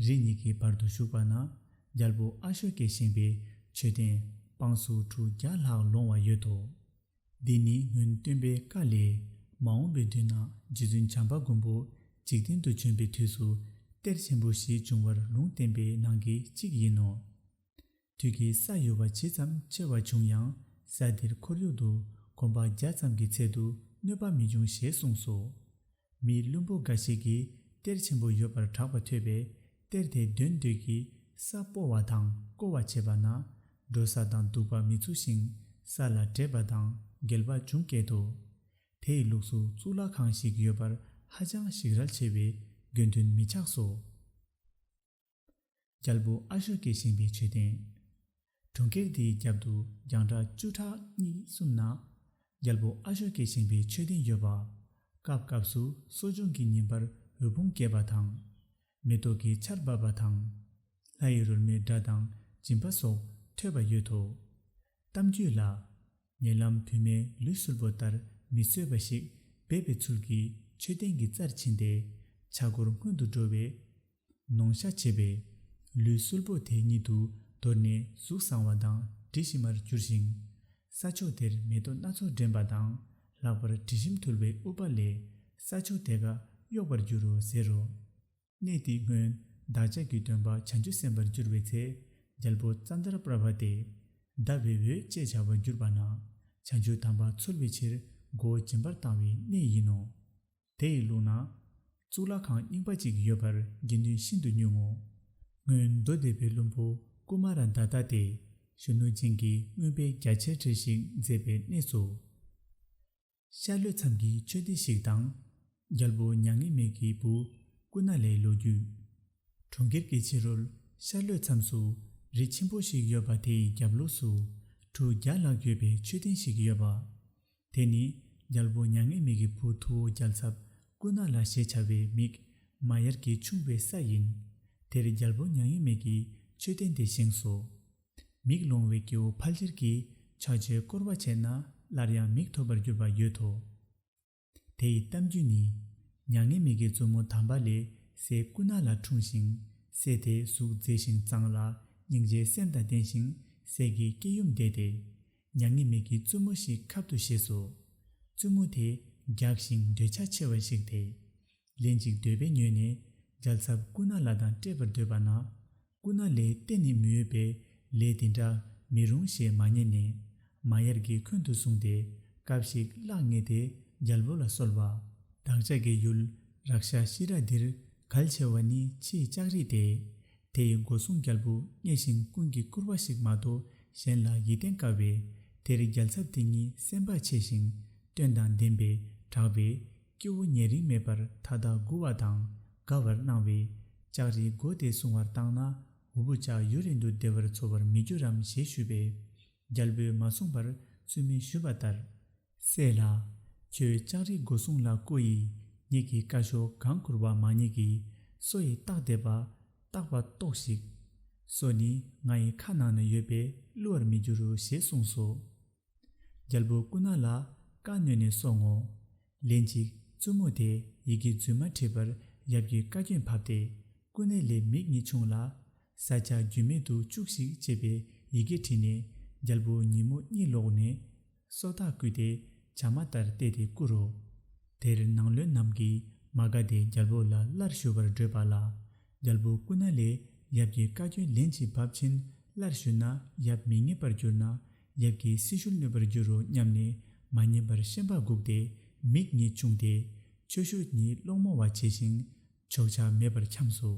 རི་གཉིས་ཀྱི་བར་དུ་བཞུགས་པ་ན། རྒྱལ་པོ་ཨ་ཤོ་ཀས་བཞེངས་པའི་མཆོད་རྟེན་པང་སོ་གྲུ་བརྒྱ་ལྷག་ལོང་བ་ཡོད་དོ། འདི་ནི་སྔོན་སྟོན་པའི་བཀའ་ལས། མ་འོངས་པའི་དུས་ན་རྗེ་བཙུན་བྱམས་པ་མགོན་པོ་འཇིག་རྟེན་དུ་བྱོན་པའི་དུས་སུ་གཏེར་ཆེན་པོ་བཞི་འབྱུང་བར་ལུང་བསྟན་པའི་ནང་གི་གཅིག་ཡིན་ནོ། དུས་ཀྱི་ས་ཡོལ་བ་ཇི་ཙམ་ཆེ་བ་བྱུང་ཡང་། ས་འདིར་ཁོར་ཡུག་ཏུ་གོམ་པ་བརྒྱ་ཙམ་གྱི་ཚད་དུ་གནོད་པ་མི་འབྱུང་ཞེས་གསུངས་སོ། མི་བླུན་པོ་འགའ་ཞིག་གིས་གཏེར་ཆེན་པོ་ཡོད་པར་གྲགས་པ་ཐོས་པས། གཏེར་དེ་འདོན་འདོད་ཀྱིས་ས་སྤོ་བ་དང་བརྐོ་བ་བྱས་པ་ན། འགྲོ་ས་དང་འདུག་པ་མི་ཚུགས་ཤིང་། ས་ལ་འདྲེད་པ་དང་འགལ་བ་འབྱུང་སྐད་དོ། དེ་ཡི་ལུགས་སུ་གཙུག་ལག་ཁང་ཞིག་ཡོད་པར་ཧ་ཅང་ཞིག་རལ་ཆེ་བའི་དགོས་འདུན་མི་ཆགས་སོ། རྒྱལ་པོ་ཨ་ཤོ་ཀས་བཞེངས་པའི་མཆོད་རྟེན། གྲོང་ཁྱེར་འདིའི་རྒྱབ་ཏུ་རྒྱང་གྲགས་བཅུ་ཕྲག་གཉིས་གསུམ་ན། རྒྱལ་པོ་ཨ་ཤོ་ཀས་བཞེངས་པའི་མཆོད་རྟེན་ཡོད་པ། སྐབས་སྐབས་སུ་གསོ་སྦྱོང་གི་ཉིན་པར་འོད་ཕུང་རྒྱས་པ་དང་། མེ་ཏོག་གི་ཆར་འབབ་པ་དང་། ལྷ་ཡི་རོལ་མོའི་སྒྲ་དང་སྦྱིན་པ་སོགས་ཐོས་པ་ཡོད་དོ། གཏམ་རྒྱུད་ལ། ཉེ་ལམ་བུད་མེད་ལུས་སྲུལ་པོ་ལྟར་མི་བཟོད་པ་ཞིག་སྦས་པའི་ཚུལ་གྱིས་མཆོད་རྟེན་གྱི་རྩར་ཕྱིན་ཏེ། ཕྱག་སྒོར་སྔོན་དུ་འགྲོ་བས། ནོངས་ཤ་བྱེད་པས། ལུས་སྲུལ་པོ་དེ་ཉིད་དུ་དོར་ནས་གཟུགས་བཟང་བ་དང་དྲི་ཞིམ་པར་གྱུར་ཞིང་། ས་ཕྱོགས་དེར་མེ་ཏོག་སྣ་ཚོགས་འདྲེན་པ་དང་། ལྷག་པར་དྲི་ཞིམ་འཐུལ་བའི་དབུ་བ་ལས་ས་ཕྱོགས་དེ་ཀ་གཡོགས་པར་འགྱུར་རོ་ཟེར་རོ། གནས་དེའི་སྔོན་བདག་ཅག་གི་སྟོན་པ་བྱང་ཆུབ་སེམས་དཔར་གྱུར་པའི་ཚེ། རྒྱལ་པོ་ཙནྡྲ་པྲ་བྷ་སྟེ། ཟླ་བའི་འོད་ཅེས་བྱ་བར་གྱུར་པ་ན། བྱང་ཆུབ་དམ་པ་འཚོལ་བའི་ཕྱིར་སྒོ་འབྱིན་པར་བཏང་བའི་གནས་ཡིན་ནོ། དེ་ཡི་ལུགས་ན། གཙུག་ལག་ཁང་རྙིང་པ་ཅིག་ཡོད་པར་དགེ་འདུན་ཤིན་ཏུ་ཉུང་ངོ་། སྔོན་མདོ་སྡེ་པའི་བློན་པོ་ཀུ་མ་ར་དཱ་ཏ་སྟེ། གཞོན་ནུ་ཅན་གྱིས་མངོན་པའི་རྒྱ་ཆེར་བྲིས་ཤིག་མཛད་པའི་གནས་སུ། ཤར་ལྷོའི་མཚམས་ཀྱི་མཆོད་རྟེན་ཞིག་དང་། རྒྱལ་པོ་མྱ་ངན་མེད་ཀྱི་བུ་ཀུ་ན་ལའི་ལོ་རྒྱུས། གྲོང་ཁྱེར་གྱི་ཕྱི་རོལ་ཤར་ལྷོའི་མཚམས་སུ་རི་ཆེན་པོ་ཞིག་ཡོད་པ་དེའི་རྒྱབ་ལོགས་སུ་གྲུ་བརྒྱ་ལྷག་ཡོད་པའི་མཆོད་རྟེན་ཞིག་ཡོད་པ། དེ་ནི་རྒྱལ་པོ་མྱ་ངན་མེད་ཀྱི་བུ་ཐུ་བོ་རྒྱལ་ཚབ་ཀུ་ན་ལ་ཞེས་བྱ་བའི་མིག་མ་ཡར་གྱི་ཕྱུང་བའི་ས་ཡིན། དེར་རྒྱལ་པོ་མྱ་ངན་མེད་ཀྱིས་མཆོད་རྟེན་དེ་བཞེངས་སོ། མིག་ལོང་བའི་སྐྱེ་བོ་ཕལ་ཆེར་གྱིས་ཕྱག་མཆོད་བསྐོར་བ་བྱས་ན་སླར་ཡང་མིག་ཐོབ་པར་གྱུར་པ་ཡོད་དོ། དེ་ཡི་གཏམ་རྒྱུད་ནི། མྱ་ངན་མེད་ཀྱི་བཙུན་མོ་དམ་པ་ལས་སྲས་ཀུ་ན་ལ་འཁྲུངས་ཤིང་། སྲས་དེ་གཟུགས་མཛེས་ཤིང་གཙང་ལ་སྙིང་རྗེའི་སེམས་དང་ལྡན་ཞིང་སྲས་ཀྱི་སྐྱེ་ཡུམ་བདེ་སྟེ། མྱ་ངན་མེད་ཀྱི་བཙུན་མོ་ཞིག་ཁབ་ཏུ་བཞེས་སོ། བཙུན་མོ་དེ་རྒྱགས་ཤིང་འདོད་ཆགས་ཆེ་བ་ཞིག་སྟེ། ལན་ཅིག་འདོད་པས་མྱོས་ནས་རྒྱལ་ཚབ་ཀུ་ན་ལ་དང་སྤྲད་པར་འདོད་པ་ན། ཀུ་ན་ལས་གཏན་ནས་མི་འོས་པས་ལས་དེ་འདྲ་མི་རུང་ཞེས་མ་ཉན་ནས། མ་ཡར་གྱི་འཁོན་དུ་བཟུང་སྟེ་སྐབས་ཤིག་གླགས་རྙེད་དེ་རྒྱལ་པོ་ལ་གསོལ་བ། བདག་ཅག་གི་ཡུལ་རཀ་ཤ་ཤི་ར་འདིར་གལ་ཆེ་བ་ནི་ཕྱིའི་ལྕགས་རི་སྟེ། དེ་ཡི་སྒོ་སྲུང་རྒྱལ་པོ་མཉེས་ཤིང་ཀུན་གྱི་བཀུར་བ་ཞིག་མ་གཏོགས་གཞན་ལ་ཡིད་བརྟན་དཀའ་བས། དེར་རྒྱལ་ཚབ་དེ་ཉིད་སེམས་དཔའ་ཆེ་ཞིང་། སྟོན་དང་ལྡན་པས་གྲགས་པས། སྐྱེ་བོ་ཉེ་རིང་མེད་པར་མཐའ་དག་མགུ་བ་དང་དགའ་བར་སྣང་བས། ལྕགས་རིའི་མགོ་དེ་བསྲུང་བར་བཏང་ན། འུ་བུ་ཅག་ཡུན་རིང་དུ་བདེ་བར་འཚོ་བར་མི་འགྱུར་རམ་ཞེས་ཞུས་པས། རྒྱལ་པོས་མ་གསུངས་པར་བཙུན་མོས་ཞུས་པ་ལྟར། སྲས་ལགས། ཁྱོད་ལྕགས་རིའི་མགོ་བསྲུང་ལ་བསྐོ་ཡི། ངེད་ཀྱི་བཀའ་ཤོག་གང་བསྐུར་བ་མ་ཉེས་ཀྱི། སོ་ཡི་རྟགས་བསྡད་པ་རྟག་པ་རྟོགས་ཤིག། སོ་ནི་ང་ཡི་ཁ་ནང་ན་ཡོད་པས་བསླུ་བར་མི་འགྱུར་རོ་ཞེས་གསུངས་སོ། རྒྱལ་པོ་ཀུ་ན་ལ་བཀའ་ཉོན་ནས་སོང་ངོ་། ལན་ཅིག་བཙུན་མོ་དེས་ཡི་གེ་རྫུན་མ་བྲིས་པར་ཡབ་ཀྱི་བཀའ་བཀྱོན་བབས་ཏེ། ཀུ་ན་ལའི་མིག་གཉིས་ཕྱུང་ལ། ས་ཆ་རྒྱུས་མེད་དུ་བཅུག་ཤིག་ཅེས་པའི་ཡི་གེ་བྲིས་ནས། རྒྱལ་པོ་ཉིན་མོ་གཉིད་ལོག་ནས། སོ་ཐག་བརྐུས་ཏེ་བྱ་མ་ལྟར་བལྟས་ཏེ་བཀུར་རོ། དེར་ནང་བློན་རྣམས་ཀྱིས་མ་དགའ་སྟེ་རྒྱལ་པོ་ལ་སླར་ཞུ་བར་བགྲོས་པ་ལ། རྒྱལ་པོ་ཀུ་ན་ལས་ཡབ་ཀྱི་བཀའ་བཀྱོན་ལན་ཅིག་བབ་ཕྱིན་སླར་ཞུས་ན་ཡབ་མི་མཉེས་པར་གྱུར་ན། ཡབ་ཀྱི་སྲི་ཞུར་གནོད་པར་འགྱུར་རོ་སྙམ་ནས། མ་ཉན་པར་ཤན་པ་སྒུགས་ཏེ་མིག་གཉིས་ཕྱུང་སྟེ། ཆོས་ཞུ་གཉིས་སློང་མོ་བ་བྱས་ཤིང་ཆོག་ཆ་མེད་པར་འཁྱམས་སོ།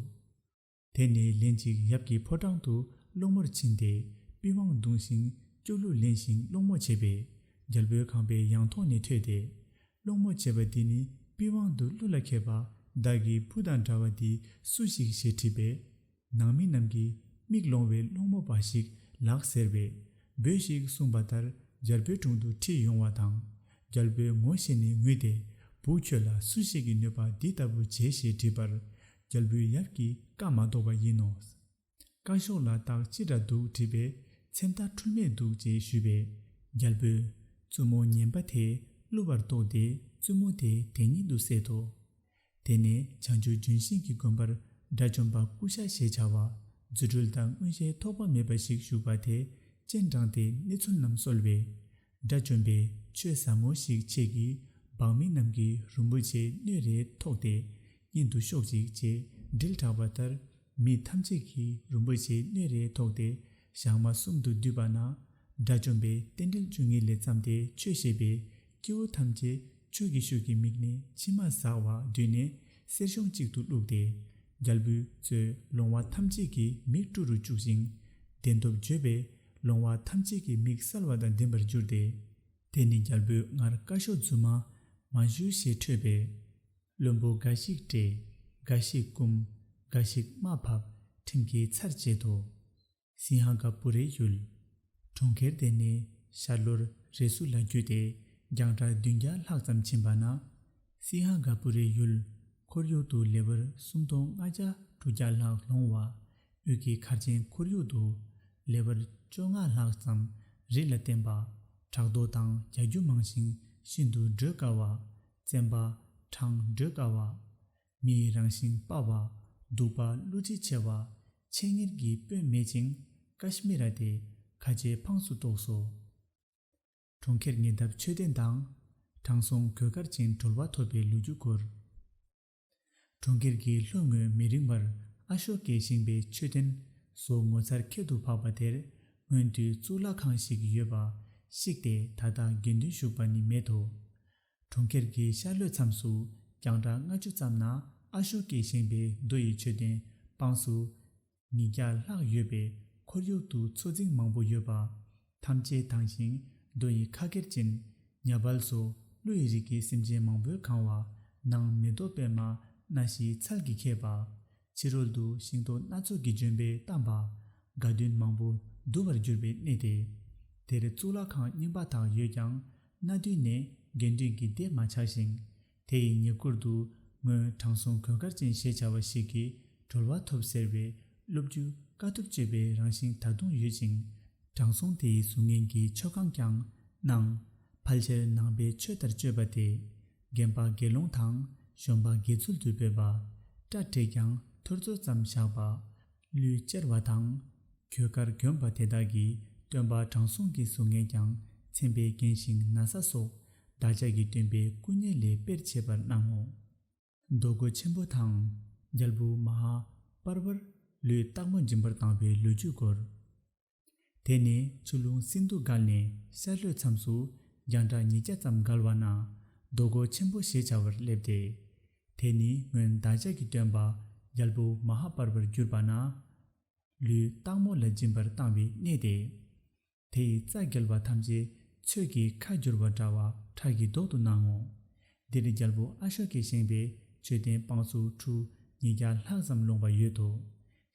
དེ་ནས་ལན་ཅིག་ཡབ་ཀྱི་ཕོ་བྲང་དུ་སློང་མོར་ཕྱིན་ཏེ། པི་ཝང་བརྡུངས་ཤིང་ལྕུག་ལུག་ལེན་ཞིང་སློང་མོ་བྱས་པས། རྒྱལ་པོའི་ཁང་པའི་ཡང་ཐོག་ནས་ཐོས་ཏེ། སློང་མོ་བྱས་པ་འདི་ནི་པི་ཝང་དུ་གླུ་ལ་མཁས་པ་བདག་གི་བུ་དང་འདྲ་བ་འདི་སུ་ཞིག་ཞེས་དྲིས་པས། ནང་མི་རྣམས་ཀྱིས་མིག་ལོང་བའི་སློང་མོ་པ་ཞིག་ལགས་ཟེར་བས། འབོད་ཤིག་གསུངས་པ་ལྟར་རྒྱལ་པོའི་དྲུང་དུ་ཁྲིད་ཡོང་བ་དང་། རྒྱལ་པོས་ངོ་ཤེས་ནས་ངུས་ཏེ། བུ་ཁྱོད་ལ་སུ་ཞིག་གིས་གནོད་པ་འདི་ལྟ་བུ་བྱས་ཞེས་དྲིས་པར། རྒྱལ་པོའི་ཡབ་ཀྱིས་བཀའ་མ་ལྡོག་པ་ཡིན་ནོ། བཀའ་ཤོག་ལ་རྟགས་ཅི་འདྲ་འདུག་དྲིས་པས། མཚན་རྟགས་འཁྲུལ་མེད་འདུག་ཅེས་ཞུས་པས། རྒྱལ་པོས་བཙུན་མོ་ངན་པ་དེ་བསླུ་བར་རྟོགས་ཏེ། བཙུན་མོ་དེ་དེ་ཉིད་དུ་བསད་དོ། དེ་ནས་བྱང་ཆུབ་ལྗོན་ཤིང་གི་དགོན་པར་དགྲ་བཅོམ་པ་ཀུ་ཤ་ཞེས་བྱ་བ། རྫུ་འཕྲུལ་དང་མངོན་ཤེས་ཐོགས་པ་མེད་པ་ཞིག་བཞུགས་པ་དེས་སྤྱན་དྲངས་ཏེ་གནས་ཚུལ་རྣམས་གསོལ་བས། དགྲ་བཅོམ་པས་ཆོས་ཟབ་མོ་ཞིག་ཁྱེད་ཀྱི་འབངས་མི་རྣམས་ཀྱིས་རིན་པོ་ཆེའི་སྣོད་རེ་ཐོགས་ཏེ་གཉེན་དུ་ཤོག་ཅིག་ཅེས་དྲིལ་བསྒྲགས་པ་ལྟར། མི་ཐམས་ཅད་ཀྱིས་རིན་པོ་ཆེའི་སྣོད་རེ་ཐོགས་ཏེ་ཞག་མ་གསུམ་དུ་བསྡུས་པ་ན། དགྲ་བཅོམ་པས་རྟེན་འབྲེལ་བཅུ་གཉིས་ལས་བརྩམས་ཏེ་ཆོས་བཤད་པས། སྐྱེ་བོ་ཐམས་ཅད་ཆོས་ཀྱི་ཤུགས་ཀྱིས་མིག་ནས་མཆི་མ་ཟག་པ་བསྡུས་ནས་གསེར་གཞོང་གཅིག་ཏུ་བླུགས་ཏེ། རྒྱལ་པོས་གཙོས་ལོང་བ་ཐམས་ཅད་ཀྱི་མིག་བཀྲུ་རུ་བཅུག་ཅིང་། བདེན་སྟོབས་བརྗོད་པས་ལོང་བ་ཐམས་ཅད་ཀྱི་མིག་གསལ་བ་དང་ལྡན་པར་གྱུར་ཏེ། དེ་ནི་རྒྱལ་པོས་སྔར་བཀའ་ཤོག་རྫུན་མ་མ་ཞུ་ཞེས་ཁྲོས་པས། བློན་པོ་འགའ་ཞིག་བསྐྲད། འགའ་ཞིག་བཀུམ། འགའ་ཞིག་རྨ་ཕབ། ཁྲིམས་ཀྱིས་ཚར་བཅད་དོ། སིང་ཧ་ག་པུ་རའི་ཡུལ། གྲོང་ཁྱེར་དེ་ནས་ཤར་ལྷོར་རེ་སུ་ལ་བརྒྱུད་དེ་རྒྱང་གྲགས་བདུན་བརྒྱ་ལྷག་ཙམ་ཕྱིན་པ་ན། སིང་ཧ་ག་པུ་རའི་ཡུལ་ཁོར་ཡུག་ཏུ་ལེ་བར་སུམ་སྟོང་ལྔ་བརྒྱ་དྲུག་བརྒྱ་ལྷག་ལོང་བ། དབུས་ཀྱི་མཁར་ཆེན་ཁོར་ཡུག་ཏུ་ལེ་བར་བཅོ་ལྔ་ལྷག་ཙམ་རི་ལ་བརྟེན་པ། བྲག་རྡོ་དང་རྒྱ་རྒྱུ་མང་ཞིང་ཤིན་ཏུ་བགྲོད་དཀའ་བ། བཙན་པ། གྲང་བགྲོད་དཀའ་བ། མིའི་རང་བཞིན་དཔའ་བ། གདུག་པ་བསླུ་བྲིད་ཆེ་བ། ཆེད་གཉེར་གྱི་དཔོན་མེད་ཅིང་། ཀ་ཤི་མི་ར་དེ་ཁ་ཆེའི་འཕངས་སུ་གཏོགས་སོ། གྲོང་ཁྱེར་ཉེ་འདབས་མཆོད་རྟེན་དང་། དྲང་སྲོང་གོས་དཀར་ཅན་གྲོལ་བ་ཐོབ་པའི་ལོ་རྒྱུས་སྐོར། གྲོང་ཁྱེར་གྱི་ལྷོ་ངོས་མི་རིང་བར་ཨ་ཤོ་ཀའི་ཞིང་པའི་མཆོད་རྟེན་སོ་ངོ་མཚར་ཁྱད་དུ་འཕགས་པ་དེར། སྔོན་དུས་གཙུག་ལག་ཁང་ཞིག་ཡོད་པ་བཤིག་སྟེ་ད་ལྟ་དགེ་འདུན་བཞུགས་པ་ནི་མེད་དོ། གྲོང་ཁྱེར་གྱི་ཤར་ལྷོའི་མཚམས་སུ་རྒྱང་གྲགས་ལྔ་བཅུ་ཙམ་ན་ཨ་ཤོ་ཀའི་ཞིང་པའི་རྡོ་ཡི་མཆོད་རྟེན་དཔངས་སུ། ཉིས་བརྒྱ་ལྷག་ཡོད་པའི་ཁོར་ཡུག་ཏུ་མཚོ་རྫིང་མང་པོ་ཡོད་པ། ཐམས་ཅད་དྭངས་ཤིང་རྡོ་ཡི་ཁ་ཁེར་ཅན། ཉ་བལ་སོགས་ཀླུ་ཡི་རིགས་ཀྱི་སེམས་ཅན་མང་པོས་གང་བ། ནང་མེ་ཏོག་པད་མ་སྣ་བཞིའི་ཚལ་གྱིས་ཁེབས་པ། ཕྱི་རོལ་དུ་ཤིང་ཏོག་སྣ་ཚོགས་ཀྱི་ལྗོན་པས་གཏམས་པ། དགའ་སྟོན་མང་པོ་བསྡུ་བར་གྱུར་པའི་གནས་ཏེ། དེར་གཙུག་ལག་ཁང་རྙིང་པ་དག་ཡོད་ཀྱང་། གནའ་དུས་ནས་དགེ་འདུན་གྱི་སྡེ་མ་ཆགས་ཤིང་། དེ་ཡི་ཉེ་འཁོར་དུ་སྔོན་དྲང་སྲོང་གོས་དཀར་ཅན་ཞེས་བྱ་བ་ཞིག་གིས་གྲོལ་བ་ཐོབ་ཟེར་བའི་སློབ་བརྒྱུད་དཀའ་ཐུབ་སྤྱོད་པའི་རང་བཞིན་ད་དུང་ཡོད་ཅིང་། དྲང་སྲོང་དེ་ཡི་གཟུགས་བརྙན་གྱི་མཆོད་ཁང་ཀྱང་སྣང་། ཕལ་ཆེར་ནང་པའི་ཆོས་ལྟར་སྤྱོད་པ་སྟེ། རྒན་པ་དགེ་སློང་དང་གཞོན་པ་དགེ་ཚུལ་དུ་སྤེལ་བ། སྐྲ་བྲེགས་ཀྱང་ཐོར་ཚུགས་ཙམ་བཞག་པ། ལུས་གཅེར་བ་དང་། གོས་དཀར་གྱོན་པ་དེ་དག་གིས་སྟོན་པ་དྲང་སྲོང་གི་གཟུགས་བརྙན་ཀྱང་མཚན་དཔེས་བརྒྱན་ཞིང་ན་བཟའ་སོགས་བདག་ཅག་གི་སྟོན་པའི་སྐུ་བརྙན་ལས་དཔེར་བྱེད་པར་སྣང་ངོ་། རྡོ་སྒོ་ཆེན་པོ་དང་རྒྱལ་པོ་མ་ཧཱ་པར་བར་ལུས་སྟག་མོ་སྦྱིན་པར་བཏང་བའི་ལོ་རྒྱུས་སྐོར། དེ་ནས་ཆུ་ཀླུང་སིན་དྷུ་བརྒལ་ནས་ཤར་ལྷོའི་མཚམས་སུ་རྒྱང་གྲགས་ཉིས་བརྒྱ་ཙམ་བརྒལ་བ་ན་རྡོ་སྒོ་ཆེན་པོ་ཞེས་བྱ་བར་སླེབས་ཏེ། དེ་ནི་སྔོན་བདག་ཅག་གི་སྟོན་པ་རྒྱལ་པོ་མ་ཧཱ་པར་བར་གྱུར་པ་ན། ལུས་སྟག་མོ་ལ་སྦྱིན་པར་བཏང་བའི་གནས་ཏེ། དེ་ཡི་རྩྭ་བརྒྱལ་བ་ཐམས་ཅད་ཚོས་ཀྱིས་ཁ་བསྒྱུར་བ་འདྲ་བ་ཁྲག་གིས་བཟློག་ཏུ་གནང་ངོ་། འདིར་རྒྱལ་པོ་ཨ་ཤོ་ཀས་བཞེངས་པའི་མཆོད་རྟེན་དཔངས་སུ་ཁྲུ་ཉིས་བརྒྱ་ལྷག་ཙམ་ལོངས་པ་ཡོད་དོ།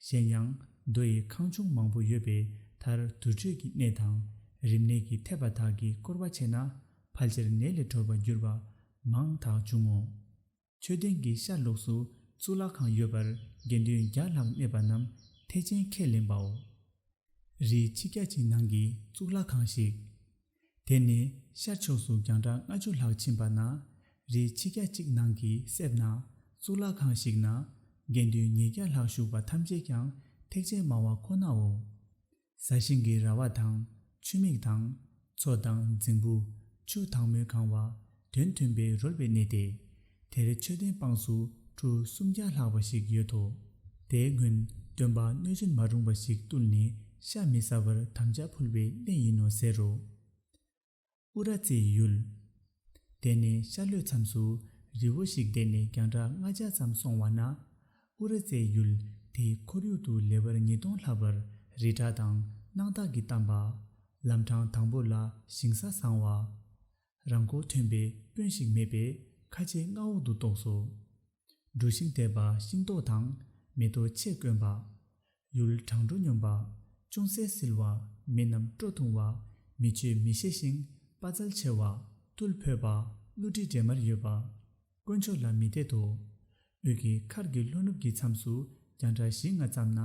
གཞན་ཡང་མདོ་ཡི་ཁང་ཆུང་མང་པོ་ཡོད་པའི་མཐར་དུར་ཁྲོད་ཀྱི་གནས་དང་རིམས་ནད་ཀྱི་ཐེབས་པ་དག་གི་སྐོར་བ་ཕྱེ་ན་ཕལ་ཆེར་ནད་ལས་གྲོལ་བར་འགྱུར་བ་མང་དག་བྱུང་ངོ་། མཆོད་རྟེན་གྱི་ཤར་ལོགས་སུ་གཙུག་ལག་ཁང་ཡོད་པར་དགེ་འདུན་བརྒྱ་ལྷག་གནས་པ་རྣམས་ཐེག་ཆེན་ཁས་ལེན་པའོ། རི་ཆིག་བརྒྱ་གཅིག་ནང་གི་གཙུག་ལག་ཁང་ཞིག་དེ་ནས་ཤར་ཕྱོགས་སུ་རྒྱང་གྲགས་ལྔ་བཅུ་ལྷག་ཕྱིན་པ་ན་རི་ཆིག་བརྒྱ་གཅིག་ནང་གི་གསེབ་ན་གཙུག་ལག་ཁང་ཞིག་ན་དགེ་འདུན་ཉིས་བརྒྱ་ལྷག་བཞུགས་པ་ཐམས་ཅད་ཀྱང་ཐེག་ཆེན་སྨྲ་བ་ཁོ་ནའོ། ཟ་ཞིང་གི་ར་བ་དང་ཆུ་མིག་དང་མཚོ་དང་རྫིང་བུ་ཆུ་དྭངས་མོས་གང་བ་དོན་མཐུན་པའི་རོལ་པའི་གནས་ཏེ། དེར་མཆོད་རྟེན་དཔངས་སུ་ཁྲུ་སུམ་བརྒྱ་ལྷག་པ་ཞིག་ཡོད་དོ། དེའི་སྔོན་སྟོན་པ་གནོད་སྦྱིན་མ་རུངས་པ་ཞིག་བཏུལ་ནས་ཤ་མི་ཟ་བར་དམ་བཅའ་ཕུལ་བའི་གནས་ཡིན་ནོ་ཟེར་རོ། ཨུ་ར་ཙའི་ཡུལ། དེ་ནས་ཤར་ལྷོའི་མཚམས་སུ་རི་བོ་ཞིག་དེ་ནས་རྒྱང་གྲགས་ལྔ་བརྒྱ་ཙམ་སོང་བ་ན། ཨུ་ར་ཙའི་ཡུལ་དེའི་ཁོར་ཡུག་ཏུ་ལེ་བར་ཉིས་སྟོང་ལྷག་པར་རི་བྲག་དང་སྣང་དག་གིས་གཏམས་པ། ལམ་འཕྲང་དང་པོ་ལ་ཞིང་ས་བཟང་བ། རང་མགོ་ཐོན་པའི་དཔོན་ཞིག་མེད་པས་ཁ་ཆེའི་མངའ་འོག་ཏུ་གཏོགས་སོ། འབྲུ་ཤིང་འདེབས་པ་ཤིང་ཏོག་དང་མེ་ཏོག་ཆེས་དཀོན་པ། ཡུལ་གྲང་དྲོ་སྙོམས་པ། ཅུང་ཟད་བསིལ་བ། མི་རྣམས་སྤྲོ་ཐུང་བ། མི་ཆོས་མི་ཤེས་ཤིང་དཔའ་རྩལ་ཆེ་བ། རྟུལ་ཕོད་པ། བསླུ་བྲིད་འདྲེས་མར་ཡོད་པ། དཀོན་མཆོག་ལ་མི་དད་དོ། འོད་ཀྱི་མཁར་གྱི་ལྷོ་ནུབ་ཀྱི་མཚམས་སུ་རྒྱང་གྲགས་བཞི་ལྔ་ཙམ་ན་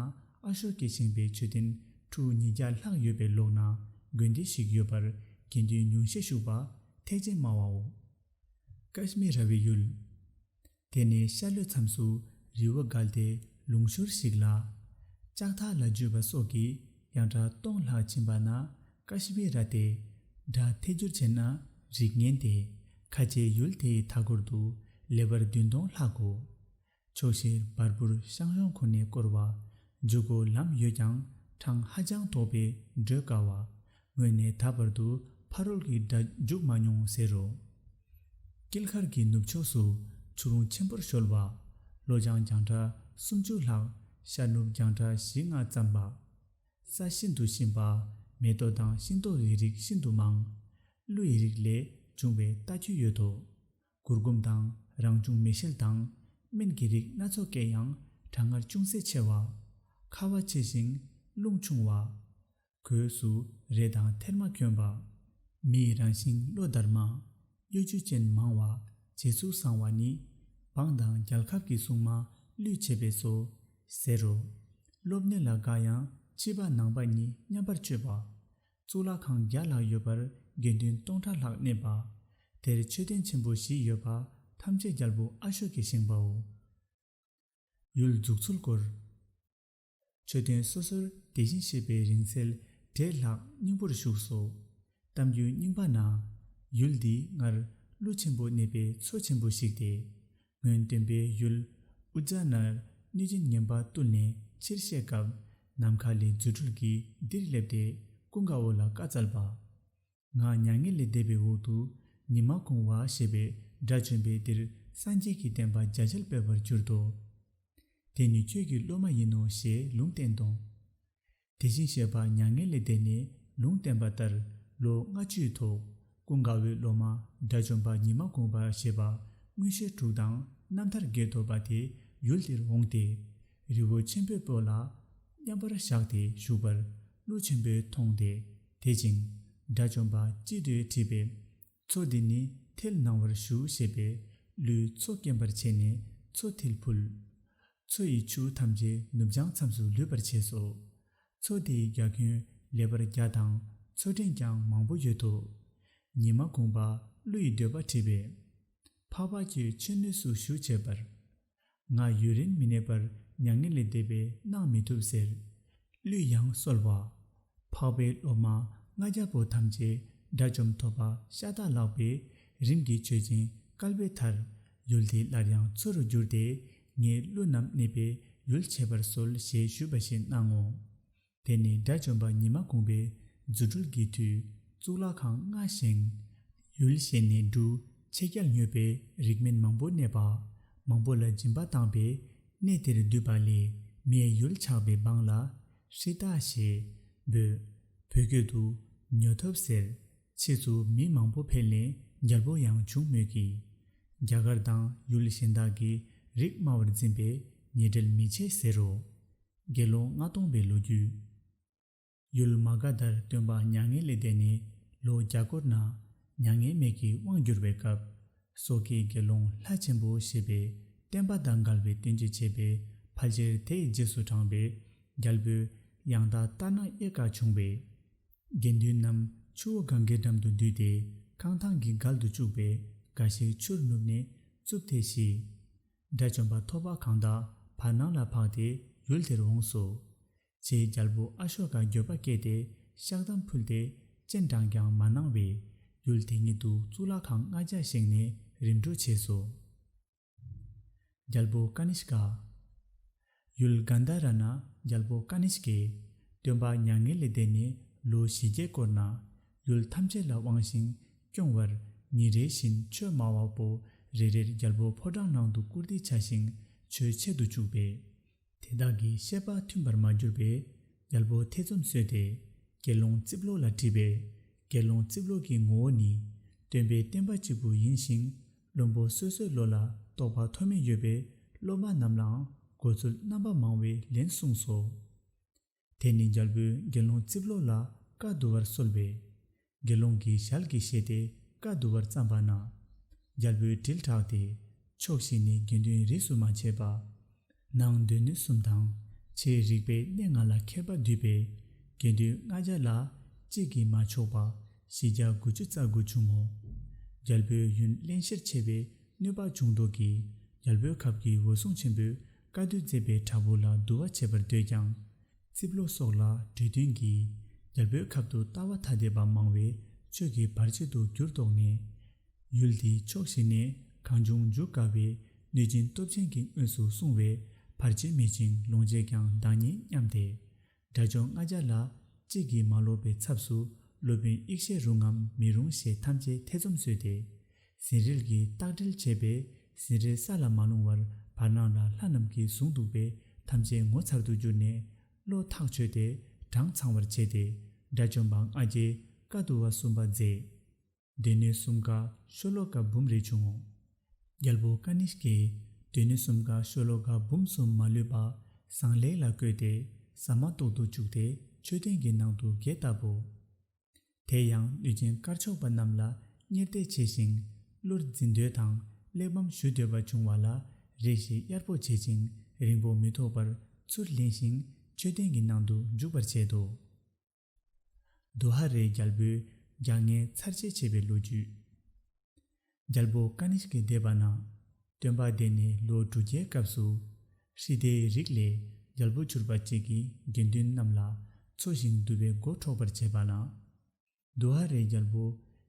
ཨ་ཤོ་ཀས་བཞེངས་པའི་མཆོད་རྟེན་ཁྲུ་ཉིས་བརྒྱ་ལྷག་ཡོད་པའི་ལོགས་ན་དགོན་སྡེ་ཞིག་ཡོད་པར་དགེ་འདུན་ཉུང་ཤས་བཞུགས་པ་ཐེག་ཆེན་སྨྲ་བའོ། ཀ་ཤི་མིར་ར་བའི་ཡུལ། དེ་ནས་ཤར་ལྷོའི་མཚམས་སུ་རི་བོ་བརྒལ་ཏེ་ལུང་ཤུར་ཞིག་ལ། ལྕགས་ཐག་ལ་འཇུས་པ་སོགས་ཀྱིས་ཡང་གྲགས་སྟོང་ལྷག་ཕྱིན་པ་ན་ཀ་ཤི་མིར་ར་སྟེ། སྒྲ་ཐད་སྒྱུར་བྱས་ན་རིགས་ངན་ཏེ། ཁ་ཆེའི་ཡུལ་དེའི་མཐའ་འཁོར་དུ་ལེ་བར་བདུན་སྟོང་ལྷག་གོ། ཕྱོགས་བཞིར་བར་སྦུར་ཤང་ཤོང་ཁོ་ནས་བསྐོར་བ། མཇུག་གུ་ལམ་ཡོད་ཀྱང་འཕྲང་ཧ་ཅང་དོག་པས་བགྲོད་དཀའ་བ། སྔོན་ནས་ད་བར་དུ་ཕ་རོལ་གྱི་སྒྲ་འཇུག་མ་མྱོང་ཟེར་རོ། དཀྱིལ་མཁར་གྱི་ནུབ་ཕྱོགས་སུ་ཆུ་རླུང་ཆེན་པོར་གཞོལ་བ། ལྷོ་བྱང་རྒྱང་གྲགས་སུམ་ཅུ་ལྷག་ཤར་ནུབ་རྒྱང་གྲགས་བཞི་ལྔ་ཙམ་པ། ས་ཤིན་ཏུ་ཞིམ་པ། མེ་ཏོག་དང་ཤིང་ཏོག་གི་རིགས་ཤིན་ཏུ་མང་། ཀླུ་ཡི་རིགས་ལས་བྱུང་བའི་རྟ་ཁྱུ་ཡོད་དོ། གུར་གུམ་དང་རང་བྱུང་མེ་ཤེལ་དང་སྨན་གྱི་རིགས་སྣ་ཚོགས་སྐྱེ་ཡང་གྲང་ངར་ཅུང་ཟད་ཆེ་བ། ཁ་བ་ཆེ་ཞིང་རླུང་ཆུང་བ། གོས་སུ་རས་དང་ཐེར་མ་གྱོན་པ། མིའི་རང་བཞིན་གློ་དར་མ། གཡོ་སྒྱུ་ཅན་མང་བ། བྱད་གཟུགས་བཟང་བ་ནི། འབངས་དང་རྒྱལ་ཁབ་ཀྱི་སྲུང་མ་ཀླུས་བྱེད་པས་སོ། ཟེར་རོ། སློབ་གཉེར་ལ་དགའ་ཡང་ཕྱི་པ་ནང་པ་གཉིས་མཉམ་པར་སྤྱོད་པ། གཙུག་ལག་ཁང་བརྒྱ་ལྷག་ཡོད་པར་དགེ་འདུན་སྟོང་ཕྲག་ལྷག་གནས་པ། དེར་མཆོད་རྟེན་ཆེན་པོ་བཞི་ཡོད་པ་ཐམས་ཅད་རྒྱལ་པོ་ཨ་ཤོ་ཀས་བཞེངས་པའོ། ཡུལ་འཛུགས་ཚུལ་སྐོར། མཆོད་རྟེན་སོ་སོར་དེ་བཞིན་གཤེགས་པའི་རིང་བསྲེལ་བགྲེས་ལྷག་སྙིང་པོར་བཞུགས་སོ། གཏམ་རྒྱུད་རྙིང་པ་ན། ཡུལ་འདི་སྔར་ཀླུ་ཆེན་པོ་གནས་པའི་མཚོ་ཆེན་པོ་ཞིག་སྟེ། སྔོན་སྟོན་པས་ཡུལ་ཨུ་ཛ་ནར་གནོད་སྦྱིན་ངན་པ་བཏུལ་ནས་ཕྱིར་གཤེགས་སྐབས་ནམ་མཁའ་ལས་རྫུ་འཕྲུལ་གྱིས་འདིར་སླེབས་ཏེ་ཀུན་དགའ་བོ་ལ་བཀའ་སྩལ་པ། ང་མྱ་ངན་ལས་འདས་པའི་འོག་ཏུ་ཉི་མ་གུང་བ་ཞེས་པའི་དགྲ་བཅོམ་པས་འདིར་སངས་རྒྱས་ཀྱི་བསྟན་པ་རྒྱ་ཆེར་སྤེལ་བར་གྱུར་ཏོ། དེ་ནི་ཁྱོད་ཀྱི་སློབ་མ་ཡིན་ནོ་ཞེས་ལུང་བསྟན་ཏོ། དེ་བཞིན་གཤེགས་པ་མྱ་ངན་ལས་འདས་ནས་ལུང་བསྟན་པ་ལྟར་ལོ་ལྔ་བཅུའི་ཐོག་ཀུན་དགའ་བོའི་སློབ་མ་དགྲ་བཅོམ་པ་ཉི་མ་གུང་བ་ཞེས་པ་མངོན་ཤེས་དྲུག་དང་རྣམ་ཐར་བརྒྱད་ཐོབ་པ་དེ་ཡུལ་དེར་འོངས་ཏེ། རི་བོ་ཆེན་པོའི་སྤོ་ལ་མཉམ་པར་བཞག་སྟེ་བཞུགས་པར་ཀླུ་ཆེན་པོས་མཐོང་སྟེ་དད་ཅིང་དགྲ་བཅོམ་པ་ཅི་འདོད་དྲིས་པས། མཚོ་འདི་ནི་ཐལ་གནང་བར་ཞུ་ཞེས་པས་ཀླུས་མཚོ་སྐེམ་པར་བྱས་ནས་མཚོ་ཐལ་ཕུལ། མཚོ་ཡི་ཆུ་ཐམས་ཅད་ནུབ་བྱང་མཚམས་སུ་ལུད་པར་བྱས་སོ། མཚོ་དེའི་རྒྱ་ཁྱོན་ལེ་བར་བརྒྱ་དང་མཚོ་ཕྲན་ཀྱང་མང་པོ་ཡོད་དོ། ཉི་མ་གུང་པ་ཀླུ་ཡི་འདོད་པ་དྲིས་པས། འཕགས་པ་ཁྱོད་ཕྱི་སྣོད་སུ་བཞུགས་བྱས་པར། ང་ཡུན་རིང་མི་གནས་པར་མྱ་ངན་ལས་འདས་པས་གནང་མི་ཐུབ་ཟེར། ཀླུས་ཡང་གསོལ་བ། འཕགས་པའི་སློབ་མ་ལྔ་བརྒྱ་པོ་ཐམས་ཅད་དགྲ་བཅོམ་ཐོབ་པ་ཤ་སྟག་ལགས་པས་རིམ་གྱིས་མཆོད་ཅིང་བསྐལ་པའི་མཐར་ཡུལ་དེ་སླར་ཡང་མཚོ་རུ་གྱུར་ཏེ་ངའི་ཀླུ་རྣམས་གནས་པའི་ཡུལ་བྱེད་པར་གསོལ་ཞེས་ཞུས་པ་བཞིན་གནང་ངོ་། དེ་ནས་དགྲ་བཅོམ་པ་ཉི་མ་གུང་པས་རྫུ་འཕྲུལ་གྱི་མཐུས་གཙུག་ལག་ཁང་ལྔ་བཞེངས། ཡུལ་གཞན་ནས་འབྲུ་ཆེ་རྒྱལ་ཉོས་པའི་རིགས་སྨན་མང་པོ་གནས་པ། མང་པོ་ལ་སྦྱིན་པ་བཏང་བས་གནས་དེར་འདུས་པ་ལས་མིའི་ཡུལ་ཆགས་པའི་འབངས་ལ་ཧྲི་ཏ་ཞེས་འབོད། བོད་སྐད་དུ་ ཉོ་ཐབས་ཟེར། ཕྱིས་སུ་མི་མང་པོ་འཕེལ་ནས་རྒྱལ་པོ་ཡང་བྱུང་མོད་ཀྱི། རྒྱ་གར་དང་ཡུལ་གཞན་དག་གིས་རིགས་དམའ་བར་འཛིན་པས་ཉེ་འབྲེལ་མི་བྱེད་ཟེར་རོ། དགེ་སློང་ལྔ་སྟོང་པའི་ལོ་རྒྱུས། ཡུལ་མ་ག་དྷར་སྟོན་པ་མྱ་ངན་ལས་འདས་ནས་ལོ་བརྒྱ་འགོར་ན། མྱ་ངན་མེད་ཀྱི་དབང་བསྒྱུར་བའི་སྐབས། སོག་གི་དགེ་སློང་ལྷ་ཆེན་པོ་ཞེས་པས་བསྟན་པ་དང་འགལ་བའི་སྟོན་བྱེད་བྱས་པས། ཕལ་ཆེར་དེའི་རྗེས་སུ་འབྲངས་པས། རྒྱལ་པོས་ཡང་དག་ལྟར་སྣང་དབྱེ་བ་བྱུང་བས། དགེ་འདུན་རྣམས་ཆུ་བོ་གངྒཱའི་འགྲམ་དུ་འདུས་ཏེ། རྐང་ཐང་གི་མགལ་དུ་བཅུག་པས། འགའ་ཞིག་ཆུར་ནུབ་ནས་རྩུབ་སྟེ་ཤི། དགྲ་བཅོམ་པ་ཐོབ་པ་གང་དག་བར་སྣང་ལ་འཕགས་ཏེ་ཡུལ་དེར་འོངས་སོ། རྗེ་རྒྱལ་པོ་ཨ་ཤོ་ཀ་འགྱོད་པ་སྐྱེས་ཏེ། བཤགས་གཏམ་ཕུལ་ཏེ། སྤྱན་དྲངས་ཀྱང་མ་གནང་བས། ཡུལ་དེ་ཉིད་དུ་གཙུག་ལག་ཁང་ལྔ་བརྒྱ་བཞེངས་ནས་རིམ་གྲོ་བྱས་སོ། རྒྱལ་པོ་ཀ་ནིཤ་ཀ། ཡུལ་གཱན་དྷ་ར་ན་རྒྱལ་པོ་ཀ་ནིཤ་ཀས། སྟོན་པ་མྱ་ངན་ལས་འདས་ནས་ལོ་བཞི་བརྒྱ་འགོར་ན། ཡུལ་ཐམས་ཅད་ལ་དབང་ཞིང་སྐྱོང་བར། ཉིན་རེ་བཞིན་ཆོས་སྨྲ་བ་པོ་རེ་རེར་རྒྱལ་པོ་ཕོ་བྲང་ནང་དུ་བཀུར་སྟི་བྱ་ཞིང་ཆོས་འཆད་དུ་བཅུག་པས། དེ་དག་གི་བཤད་པ་མཐུན་པར་མ་གྱུར་པས། རྒྱལ་པོ་ཐེ་ཚོམ་ཟོས་ཏེ། དགེ་སློང་རྩིབ་ལོ་ལ་དྲིས་པས། དགེ་སློང་རྩིབ་ལོ་གི་ངོ་བོ་ནི། སྟོན་པའི་བསྟན་པ་གཅིག་པུ་ཡིན་ཞིང་། བློན་པོ་སོ་སོའི་བློ་ལ་རྟོགས་པ་མཐོ་དམན་ཡོད་པས། སློབ་མ་རྣམས་ལའང་དགོས་ཚུལ་རྣམ་པ་མང་བས་ལན་གསུངས་སོ། དེ་ནས་རྒྱལ་པོས་དགེ་སློང་རྩིབ་ལོ་ལ་བཀའ་བསྡུ་བར་གསོལ་བས། དགེ་སློང་གིས་ཞལ་གྱིས་བཞེས་ཏེ་བཀའ་བསྡུ་བར་བརྩམས་པ་ན། རྒྱལ་པོས་དྲིལ་བསྒྲགས་ཏེ། ཕྱོགས་བཞི་ནས་དགེ་འདུན་རིས་སུ་མ་ཆད་པ། ནང་སྡེ་སྣོད་གསུམ་དང་། ཕྱིའི་རིག་པའི་གནས་ལྔ་ལ་མཁས་པ་འདུས་པས། དགེ་འདུན་ལྔ་བརྒྱ་ལ་གཅིག་གིས་མ་ཆོག་པ་བཞི་བརྒྱ་དགུ་བཅུ་རྩ་དགུ་བྱུང་ངོ་། རྒྱལ་པོས་ཡུན་བརླན་གཤེར་ཆེ་བའི་གནོད་པ་བྱུང་དོགས་ཀྱིས། རྒྱལ་པོའི་ཁབ་ཀྱི་འོད་སྲུང་ཆེན་པོས་བཀའ་བསྡུ་མཛད་པའི་བྲག་ཕུག་ལ་བསྡུ་བ་བྱེད་པར་འདོད་ཀྱང་། རྩིབ་ལོ་སོགས་ལ་གྲོས་བསྟུན་གྱིས། རྒྱལ་པོའི་ཁབ་ཏུ་ལྟ་བ་ཐ་དད་པ་མང་བས་ཆོས་ཀྱི་བར་ཆད་དུ་གྱུར་དོགས་ནས། ཡུལ་འདིའི་ཕྱོགས་བཞི་ནས་གང་བྱུང་འཇུག་དཀའ་བས། གནོད་སྦྱིན་སྟོབས་ཆེན་གྱིས་དངོས་སུ་བསྲུང་བས་བར་ཆད་མེད་ཅིང་ལོངས་སྤྱོད་ཀྱང་འདང་ངེས་སྙམ་སྟེ། དགྲ་བཅོམ་ལྔ་བརྒྱ་ལ་གཅིག་གིས་མ་ལོག་པའི་ཚབ་སུ། སློབ་དཔོན་ཡེ་ཤེས་རུང་ངམ་མི་རུང་ཞེས་ཐམས་ཅད་ཐེ་ཚོམ་ཟོས་ཏེ། ཟིན་རིལ་གྱིས་བརྟག་དྲིལ་བྱས་པས། ཟིན་རིལ་ས་ལ་མ་ལྷུང་བར་བར་སྣང་ལ་ལྷ་རྣམས་ཀྱིས་བཟུང་འདུག་པས། ཐམས་ཅད་ངོ་མཚར་དུ་གྱུར་ནས། བློ་ཐག་ཆོད་དེ་གྲངས་ཚང་བར་བྱས་ཏེ། དགྲ་བཅོམ་པ་ལྔ་བརྒྱས་བཀའ་བསྡུ་བ་གསུམ་པ་མཛད། སྡེ་སྣོད་གསུམ་ཀ་ཤོ་ལོ་ཀ་འབུམ་རེ་བྱུང་ངོ་། རྒྱལ་པོ་ཀ་ནིཤ་ཀས་སྡེ་སྣོད་གསུམ་ཀ་ཤོ་ལོ་ཀ་འབུམ་གསུམ་མ་ལུས་པ་ཟངས་ལེགས་ལ་བརྐོས་ཏེ་ཟ་མ་ཏོག་ཏུ་བཅུག་སྟེ་མཆོད་རྟེན་གྱི་ནང་དུ་བརྒྱད་བཏབ་བོ། དེ་ཡང་གནོད་སྦྱིན་དཀར་ཕྱོགས་པ་རྣམས་ལ་གཉེར་གཏད་བྱས་ཤིང་། བློར་འཛིན་འདོད་དང་གླེགས་བམ་ཞུ་འདོད་པ་བྱུང་བ་ལ། རེ་ཞིག་གཡར་པོ་བྱེད་ཅིང་རིང་པོ་མི་ཐོགས་པར་ཚུར་ལེན་ཞིང་མཆོད་རྟེན་གྱི་ནང་དུ་འཇུག་པར་བྱེད་དོ། དུ་ཧ་རའི་རྒྱལ་པོས་རྒྱལ་ངན་ཚར་བཅད་བྱས་པའི་ལོ་རྒྱུས། རྒྱལ་པོ་ཀ་ནིཤ་ཀའི་འདས་པ་ན། སྟོན་པ་འདས་ནས་ལོ་དྲུག་བརྒྱའི་སྐབས་སུ། ཧྲི་དའི་རིགས་ལས་རྒྱལ་པོ་གྱུར་པ་གཅིག་གིས་དགེ་འདུན་རྣམས་ལ་འཚོ་ཞིང་འདུལ་བའི་སྒོ་འཕྲོག་པར་བྱེད་པ་ན། དུ་ཧ་རའི་རྒྱལ་པོ་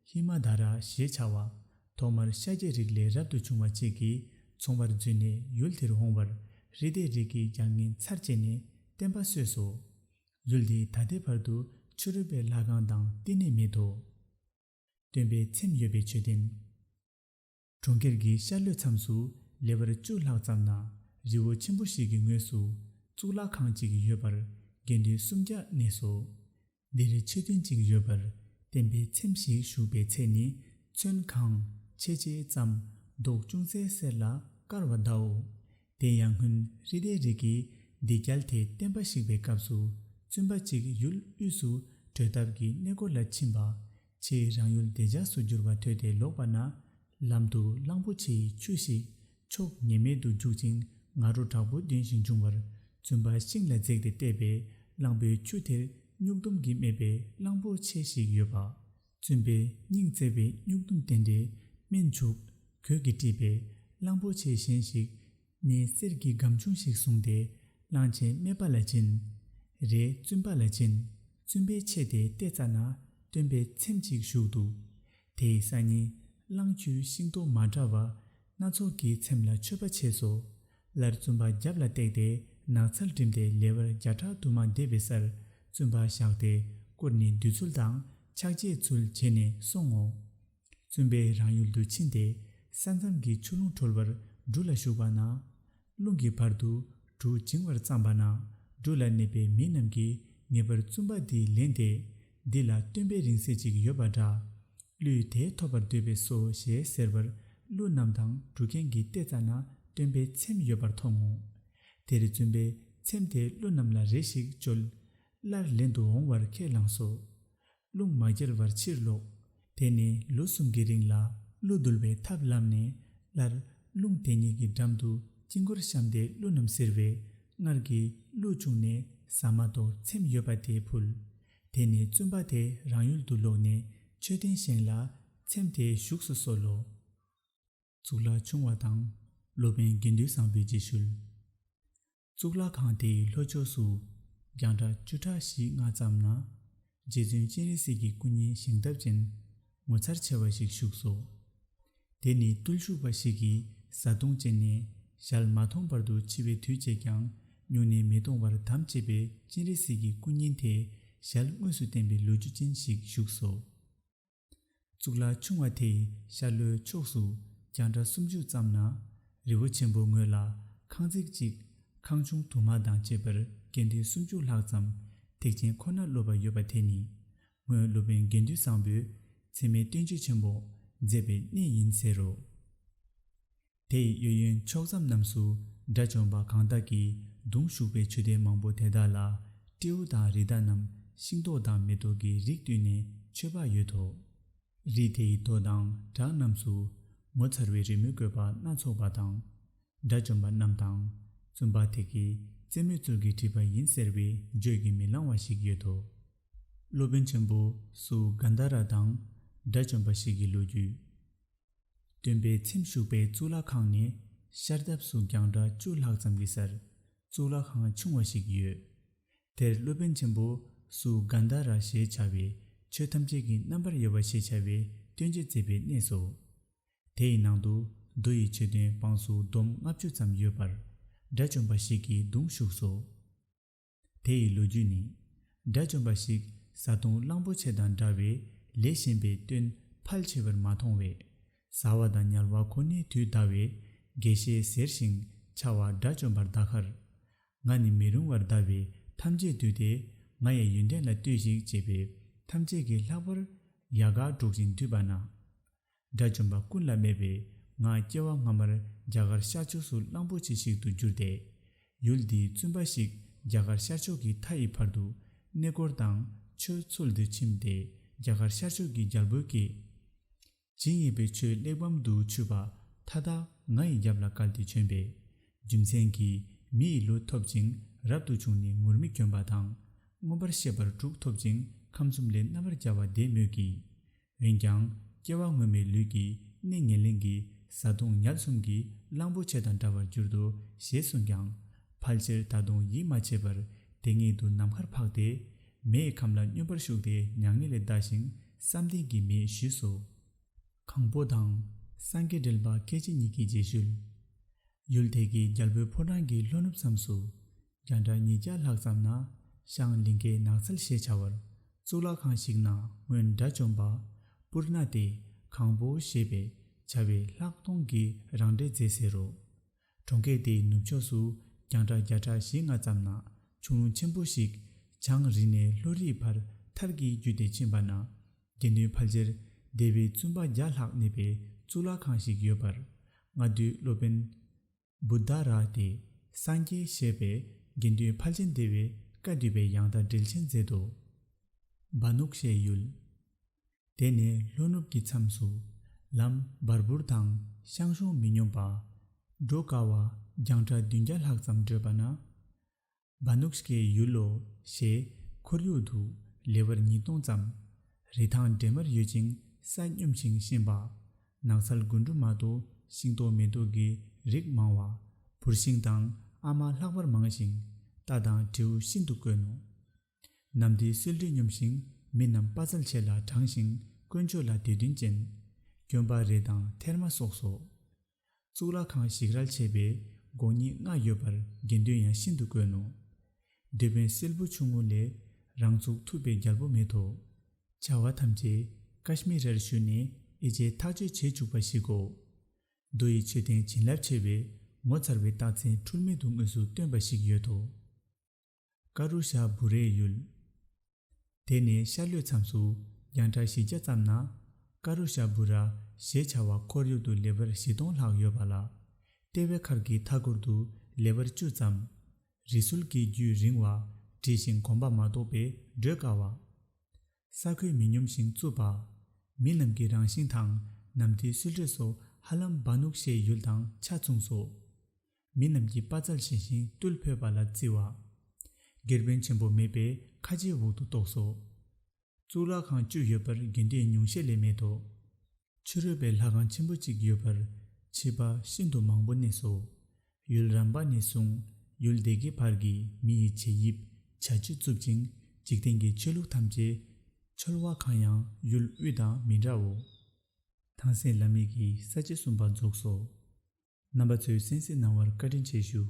ཧི་མ་དྷ་ར་ཞེས་བྱ་བ། ཐོག་མར་ཤཱཀྱའི་རིགས་ལས་རབ་ཏུ་བྱུང་བ་གཅིག་གིས་ཚོང་པར་འཛུལ་ནས་ཡུལ་དེར་འོང་བར། ཧྲི་དའི་རིགས་ཀྱིས་རྒྱལ་ངན་ཚར་བཅད་ནས་བསྟན་པ་གསོས་སོ། ཡུལ་འདི་ད་ལྟའི་བར་དུ་ཕྱི་རོལ་པའི་ལྷ་ཁང་དང་བསྟི་གནས་མེད་དོ། སྟོན་པའི་ཚེམས་ཡོད་པའི་མཆོད་རྟེན། གྲོང་ཁྱེར་གྱི་ཤར་ལྷོའི་མཚམས་སུ་ལེ་བར་བཅུ་ལྷག་ཙམ་ན། རི་བོ་ཆེན་པོ་ཞིག་གི་ངོས་སུ་གཙུག་ལག་ཁང་གཅིག་ཡོད་པར་དགེ་འདུན་སུམ་བརྒྱ་གནས་སོ། འདིར་མཆོད་རྟེན་གཅིག་ཡོད་པར། བསྟན་པའི་ཚེམས་ཤིག་བཞུགས་པའི་ཚད་ནི། ཚོན་གང་ཆེ་ཆེ་ཙམ་མདོག་ཅུང་ཟད་སེར་ལ་དཀར་བ་གདའོ། དེ་ཡང་སྔོན་ཧྲི་དའི་རིགས་ཀྱིས་འདི་རྒྱལ་དེ་བསྟན་པ་བཤིག་པའི་སྐབས་སུ། བཙུན་པ་གཅིག་ཡུལ་དབུས་སུ་གྲོས་ཐབས་ཀྱི་གནས་སྐོར་ལ་ཕྱིན་པ། ཕྱིས་རང་ཡུལ་བདེ་འཇགས་སུ་གྱུར་པ་ཐོས་ཏེ་ལོག་པ་ན། ལམ་དུ་གླང་པོ་ཆེའི་ཁྱུ་ཞིག་ཕྱོགས་ངེས་མེད་དུ་རྒྱུག་ཅིང་ང་རོ་དྲག་པོ་འདོན་ཞིང་འབྱུང་བར། བཙུན་པ་ཤིང་ལ་འཛེགས་ཏེ་བལྟས་པས། གླང་པོའི་ཁྱུ་དེར་སྨྱུག་དུམ་གྱིས་རྨས་པའི་གླང་པོ་ཆེ་ཞིག་ཡོད་པ། བཙུན་པས་སྙིང་བརྩེ་བའི་སྨྱུག་དུམ་དེ་འདྲའི་སྨན་བྱུག་གོས་ཀྱིས་དཀྲིས་པས། གླང་པོ་ཆེ་གཞན་ཞིག་ནས་གསེར་གྱི་སྒམ་ཆུང་ཞིག་བཟུང་སྟེ། གླང་ཆེན་རྨས་པ་ལ་བྱིན། རས་བཙུན་པ་ལ་བྱིན། བཙུན་པས་ཆེ་སྟེ་བལྟས་ཙ་ན། སྟོན་པའི་ཚེམས་གཅིག་བཞུགས་འདུག། དེའི་སང་ཉིན་གླང་ཁྱུའི་ཤིང་ཏོག་མ་འདྲ་བ་སྣ་ཚོགས་ཀྱིས་ཚེམས་ལ་མཆོད་པ་བྱས་སོ། སླར་བཙུན་པ་རྒྱབ་ལ་བཏེགས་ཏེ་ནགས་ཚལ་འགྲིམས་ཏེ་ལེ་བར་བརྒྱ་ཕྲག་དུ་མ་འདས་པའི་སར། བཙུན་པ་བཞག་སྟེ་བསྐོར་ནས་འདུད་ཚུལ་དང་ཕྱག་བྱེད་ཚུལ་བྱས་ནས་སོང་ངོ་། བཙུན་པས་རང་ཡུལ་དུ་ཕྱིན་ཏེ། ས་མཚམས་ཀྱི་ཆུ་ཀླུང་གྲོལ་བར་གྲུ་ལ་བཞུགས་པ་ན། རླུང་གི་བར་དུ་གྲུ་བྱིང་བར་བརྩམས་པ་ན། གྲུ་ལ་གནས་པའི་མི་རྣམས་ཀྱིས་ངེས་པར་བཙུན་པ་འདི་ལེན་ཏེ། འདི་ལ་སྟོན་པའི་རིང་བསྲེལ་ཅིག་ཡོད་པ་འདྲ། ཀླུས་དེ་ཐོབ་པར་འདོད་པས་སོ་ཞེས་ཟེར་བར། ཀླུ་རྣམས་དང་འབྲུག་མཁན་གྱིས་བལྟས་ཙ་ན་སྟོན་པའི་ཚེམས་ཡོད་པར་མཐོང་ངོ་། དེར་བཙུན་པས་ཚེམས་དེ་ཀླུ་རྣམས་ལ་རེ་ཞིག་བཅོལ། སླར་ལེན་དུ་འོང་བར་ཁས་བླངས་སོ། རླུང་མ་བསྐྱལ་བར་ཕྱིར་ལོག། དེ་ནས་ལོ་གསུམ་གྱི་རིང་ལ་ཀླུ་འདུལ་བའི་ཐབས་ལམ་ནས། སླར་རླུང་དེ་ཉིད་ཀྱི་འགྲམ་དུ་དཀྱིལ་འཁོར་བཤམས་ཏེ་ཀླུ་རྣམས་གཟིར་བས། སྔར་གྱི་ཀླུ་བྱུང་ནས་ཟ་མ་ཏོག་ཚེམས་ཡོད་པ་དེ་ཕུལ། དེ་ནས་བཙུན་པ་དེ་རང་ཡུལ་དུ་ལོག་ནས་མཆོད་རྟེན་བཞེངས་ལ་ཚེམས་དེ་བཞུགས་སུ་གསོལ་ལོ། གཙུག་ལག་ཆུང་བ་དང་སློབ་དཔོན་དགེ་འདུན་བཟང་པོའི་རྗེས་ཤུལ། གཙུག་ལག་ཁང་དེའི་ལྷོ་ཕྱོགས་སུ་རྒྱང་གྲགས་བཅུ་ཕྲག་བཞི་ལྔ་ཙམ་ན། རྗེ་བཙུན་སྤྱན་རས་གཟིགས་ཀྱི་སྐུ་བརྙན་བཞེངས་སྟབས་ཅན་ངོ་མཚར་ཆེ་བ་ཞིག་བཞུགས་སོ། དེ་ནི་བརྟུལ་ཞུགས་པ་ཞིག་གིས་བཟའ་བཏུང་སྤྱད་ནས་ཞལ་མ་མཐོང་བར་དུ་འཆི་བའི་དུས་བཅད་ཀྱང་སྨྱུང་གནས་མི་གཏོང་བར་དམ་བཅས་པའི་སྤྱན་རས་གཟིགས་ཀྱི་སྐུ་བརྙན་དེ་ཞལ་དངོས་སུ་བསྟན་པའི་ལོ་རྒྱུས་ཅན་ཞིག་བཞུགས་སོ། གཙུག་ལག་ཆུང་བ་དེའི་ཤར་ལྷོའི་ཕྱོགས་སུ་རྒྱང་གྲགས་སུམ་ཅུ་ཙམ་ན། རི་བོ་ཆེན་པོའི་ངོས་ལ་ཁང་བརྩེགས་གཅིག། ཁང་ཆུང་དུ་མ་དང་བཅས་པར་དགེ་འདུན་སུམ་ཅུ་ལྷག་ཙམ་ཐེག་ཆེན་ཁོ་ན་སློབ་པ་ཡོད་པ་དེ་ནི། སྔོན་སློབ་དཔོན་དགེ་འདུན་བཟང་པོས་ཚད་མའི་བསྟན་བཅོས་ཆེན་པོ་མཛད་པའི་གནས་ཡིན་ཟེར་རོ། དེ་ཡི་གཡས་གཡོན་ཕྱོགས་མཚམས་རྣམས་སུ་དགྲ་བཅོམ་པ་གང་དག་གིས་གདུང་ཞུགས་པའི་མཆོད་རྟེན་མང་པོ་དེ་དག་ལ་སྤྲེའུ་དང་རི་དྭགས་རྣམས་ཤིང་ཏོག་དང་མེ་ཏོག་གི་རིགས་བཏུས་ནས་མཆོད་པ་ཡོད་དོ། རི་དེ་ཡི་རྡོ་དང་བྲག་རྣམས་སུ་ངོ་མཚར་བའི་རི་མོའི་བཀོད་པ་སྣ་ཚོགས་པ་དང་། དགྲ་བཅོམ་པ་རྣམས་དང་བཙུན་པ་དེ་གའི་རྩེད་མོའི་ཚུལ་གྱིས་བྲིས་པ་ཡིན་ཟེར་བའི་བརྗོད་ཀྱིས་མི་ལང་བ་ཞིག་ཡོད་དོ། སློབ་དཔོན་ཆེན་པོ་སུ་གན་དྷ་ར་དང་དགྲ་བཅོམ་པ་ཞིག་གི་ལོ་རྒྱུས། སྟོན་པའི་ཚེམས་བཞུགས་པའི་གཙུག་ལག་ཁང་ནས་ཤར་འདབས་སུ་རྒྱང་གྲགས་བཅུ་ལྷག་ཙམ་གྱི་སར་གཙུག་ལག་ཁང་ཆུང་བ་ཞིག་ཡོད། དེར་སློབ་དཔོན་ཆེན་པོ་སུ་གན་དྷ་ར་ཞེས་བྱ་བས་ཆོས་ཐམས་ཅད་ཀྱི་རྣམ་པར་དབྱེ་བ་ཞེས་བྱ་བའི་སྟོན་བྱེད་མཛད་པའི་གནས་སོ། དེ་ཡི་ནང་དུ་རྡོ་ཡི་མཆོད་རྟེན་དཔངས་སུ་འདོམ་ལྔ་བཅུ་ཙམ་ཡོད་པར་དགྲ་བཅོམ་པ་ཞིག་གིས་གདུང་བཞུགས་སོ། དེ་ཡི་ལོ་རྒྱུས་ནི། དགྲ་བཅོམ་པ་ཞིག་བཟའ་བཏུང་གླང་པོ་ཆེ་དང་འདྲ་བའི་ལས་གཞན་པའི་སྟོན་ཕལ་ཆེ་བར་མ་མཐོང་བས། བཟའ་བ་དང་ཉལ་བ་ཁོ་ནའི་དུས་འདའ་བས། དགེ་བཤེས་ཟེར་ཞིང་བྱ་བ་དགྲ་བཅོམ་པར་གདའ་ཁར། ང་ནི་མི་རུང་བར་གདའ་བས་ཐམས་ཅད་འདུས་ཏེ། ང་ཡི་ཡོན་ཏན་ལ་ལྟོས་ཤིག་ཅེས་པས་ཐམས་ཅད་ཀྱིས་ལྷག་པར་ཡལ་ག་སྒྲོག་བཞིན་འདུས་པ་ན། དགྲ་བཅོམ་པ་ཀུན་ལ་སྨྲས་པས། ང་སྐྱེ་བ་སྔ་མར་རྒྱ་གར་ཤར་ཕྱོགས་སུ་གླང་པོ་ཆེ་ཞིག་ཏུ་གྱུར་ཏེ། ཡུལ་འདིའི་བཙུན་པ་ཞིག་རྒྱ་གར་ཤར་ཕྱོགས་ཀྱི་མཐའ་ཡི་བར་དུ་གནས་སྐོར་དང་ཆོས་འཚོལ་དུ་ཕྱིན་ཏེ། རྒྱ་གར་ཤར་ཕྱོགས་ཀྱི་རྒྱལ་པོའི་སྐད། ཇི་སྙེད་པའི་ཆོས་གླེགས་བམ་དུ་ཆུད་པ་མཐའ་དག་ང་ཡི་རྒྱབ་ལ་བཀལ་ཏེ་བྱོན་པས། རྒྱུ་མཚན་གྱིས་མི་ཡི་ལུས་ཐོབ་ཅིང་རབ་ཏུ་བྱུང་ནས་ངུར་སྨྲིག་གྱོན་པ་དང་། མངོན་པར་ཤེས་པར་དྲུག་ཐོབ་ཅིང་ཁམས་གསུམ་ལས་རྣམ་པར་རྒྱལ་བ་བདེ་མོད་ཀྱི། འོན་ཀྱང་སྐྱེ་བ་སྔོན་མའི་ལུས་ཀྱི་གནས་ངན་ལེན་གྱིས་བཟའ་བཏུང་ཉལ་གསུམ་གྱི་གླང་པོ་ཆེ་དང་འདྲ་བར་གྱུར་ཏོ་ཞེས་གསུངས་ཀྱང་། ཕལ་ཆེར་ད་དུང་ཡིད་མ་ཆེས་པར་དེ་སྔོན་དུ་ནམ་མཁར་འཕགས་ཏེ། མེའི་ཁམས་ལ་མངོན་པར་ཞུགས་ཏེ་མྱ་ངན་ལས་འདའ་ཞིང་བསམ་གཏན་གྱི་མེས་ཞུས་སོ། གང་པོ་དང་། སངས་རྒྱས་འབྲེལ་པ་སྐད་ཅིག་ཉིད་ཀྱི་རྗེས་ཤུལ། ཡུལ་དེ་གའི་རྒྱལ་པོའི་ཕོ་བྲང་གི་ལྷོ་ནུབ་མཚམས་སུ། རྒྱང་གྲགས་ཉིས་བརྒྱ་ལྷག་ཙམ་ན། ཤང་ལིང་གའི་ནགས་ཚལ་ཞེས་བྱ་བར། གཙུག་ལག་ཁང་ཞིག་ན་སྔོན་དགྲ་བཅོམ་པ། པུར་ན་སྟེ། གང་པོ་ཞེས་པས་བྱ་བའི་ལྷག་མཐོང་གི་རང་འགྲེལ་མཛད་ཟེར་རོ། གྲོང་ཁྱེར་དེའི་ནུབ་ཕྱོགས་སུ། རྒྱང་གྲགས་བརྒྱ་ཕྲག་བཞི་ལྔ་ཙམ་ན། ཁྱུང་ལུང་ཆེན་པོ་ཞིག་བྱང་རི་ནས་ལྷོ་རིའི་བར་ཐར་གྱིས་བརྒྱུད་དེ་ཕྱིན་པ་ན། དགེ་འདུན་ཕལ་ཆེར་སྡེ་པའི་བཙུན་པ་བརྒྱ་ལྷག་གནས་པའི་གཙུག་ལག་ཁང་ཞིག་ཡོད་པར། སྔ་དུས་སློབ་དཔོན། བུདྡྷ་ར་སྟེ། སངས་རྒྱས་ཞེས་པས་དགེ་འདུན་ཕལ་ཆེན་སྡེ་པའི་བཀའ་བསྡུས་པའི་ཡང་དག་འགྲེལ་ཆེན་མཛད་དོ། བ་ནུག་ཤའི་ཡུལ། དེ་ནས་ལྷོ་ནུབ་ཀྱི་མཚམས་སུ། ལམ་བར་བུར་དང་ཤང་ཤོང་མི་སྙོམས་པ། འགྲོ་དཀའ་བ་རྒྱང་གྲགས་བདུན་བརྒྱ་ལྷག་ཙམ་བགྲོད་པ་ན། བ་ནུག་ཤའི་ཡུལ་ལོ་ཞེས་ཁོར་ཡུག་ཏུ་ལེ་བར་ཉིས་སྟོང་ཙམ། རི་ཐང་འདྲེས་མར་ཡོད་ཅིང་ས་སྙོམས་ཤིང་གཤིན་པ། ནགས་ཚལ་དགུན་འབྲུ་མ་གཏོགས་ཤིང་ཏོག་མེ་ཏོག་གི་རིགས་མང་བ། བུར་ཤིང་དང་ཨ་མ་ལྷག་པར་མང་ཞིང་རྟ་དང་དྲེའུ་ཤིན་ཏུ་དཀོན་ནོ། ནམ་དུས་གསོལ་འདྲེ་སྙོམས་ཤིང་མི་རྣམས་དཔའ་རྩལ་ཆེ་ལ་དྲང་ཞིང་དཀོན་མཆོག་ལ་དད་འདུན་ཅན། གྱོན་པ་རེ་དང་ཐེར་མ་སོགས་སོ། གཙུག་ལག་ཁང་ཞིག་རལ་ཆེ་བའི་སྒོ་གཉིས་ལྔ་ཡོད་པར་དགེ་འདུན་ཡང་ཤིན་ཏུ་དཀོན་ནོ། འདོད་དཔོན་སྲིན་པོ་ཆུང་ངུ་ལས་རང་ཚུགས་ཐུབ་པའི་རྒྱལ་པོ་མེད་དོ། བྱ་བ་ཐམས་ཅད་ཀ་ཤི་མི་རར་ཞུས་ནས་ཨེ་ཅེ་ཐག་གཅོད་བྱེད་བཅུག་པ་ཞིག་གོ། རྡོ་ཡི་མཆོད་རྟེན་བྱིན་རླབས་ཆེ་བས་ངོ་མཚར་བའི་རྟགས་མཚན་འཁྲུལ་མེད་དུ་དངོས་སུ་སྟོན་པ་ཞིག་ཡོད་དོ། ཀ་རུ་ཤ་བུ་རའི་ཡུལ། དེ་ནས་ཤར་ལྷོའི་མཚམས་སུ་རྒྱང་གྲགས་བཞི་བརྒྱ་ཙམ་ན། ཀ་རུ་ཤ་བུ་ར་ཞེས་བྱ་བ་ཁོར་ཡུག་ཏུ་ལེ་བར་བཞི་སྟོང་ལྷག་ཡོད་པ་ལ། ལྟེ་བའི་མཁར་གྱི་མཐའ་སྐོར་དུ་ལེ་བར་བཅུ་ཙམ། རི་སུལ་གྱི་རྒྱུད་རིང་བ། འབྲིང་ཞིང་གོམ་པ་མ་གཏོགས་པས་བགྲོད་དཀའ་བ། ས་ཁོད་མི་སྙོམས་ཤིང་རྩུབ་པ། མི་རྣམས་ཀྱི་རང་བཞིན་དང་ནམ་མཐའི་སུལ་ཏྲེ་སོགས་ཧ་ལམ་སྦ་ནུག་ཤའི་ཡུལ་དང་ཆ་མཚུངས་སོ། མི་རྣམས་ཀྱི་པ་ཙལ་བཞིན་ཤིང་རྟུལ་ཕོད་པ་ལ་བརྩི་བ། དགེ་སྤུན་ཆེན་པོ་མེད་པས་ཁ་རྗེའི་འོག་ཏུ་གཏོགས་སོ། གཙུག་ལག་ཁང་བཅུ་ཡོད་པར་དགེ་འདུན་ཉུང་ཤས་ལས་མེད་དོ། ཕྱི་རོལ་པའི་ལྷ་ཁང་ཆེན་པོ་གཅིག་ཡོད་པར་ཕྱི་པ་ཤིན་ཏུ་མང་པོ་གནས་སོ། ཡུལ་རམ་པ་ནས་བཟུང་ཡུལ་སྡེ་དགེ་བར་གྱི་མི་ཡི་བྱད་དབྱིབས་བྱ་སྤྱོད་རྩུབ་ཅིང་འཇིག་རྟེན་གྱི་ཆོས་ལུགས་ཐམས་ཅད་འཆོལ་བ་གང་ཡང་ཡུལ་དབུས་དང་མི་འདྲའོ། ཐང་སན་བླ་མའི་གི་ས་བཅད་གསུམ་པ་རྫོགས་སོ། རྣམ་པ་ཚོས་གསན་གཟིགས་གནང་བར་བཀའ་དྲིན་ཆེ་ཞུ།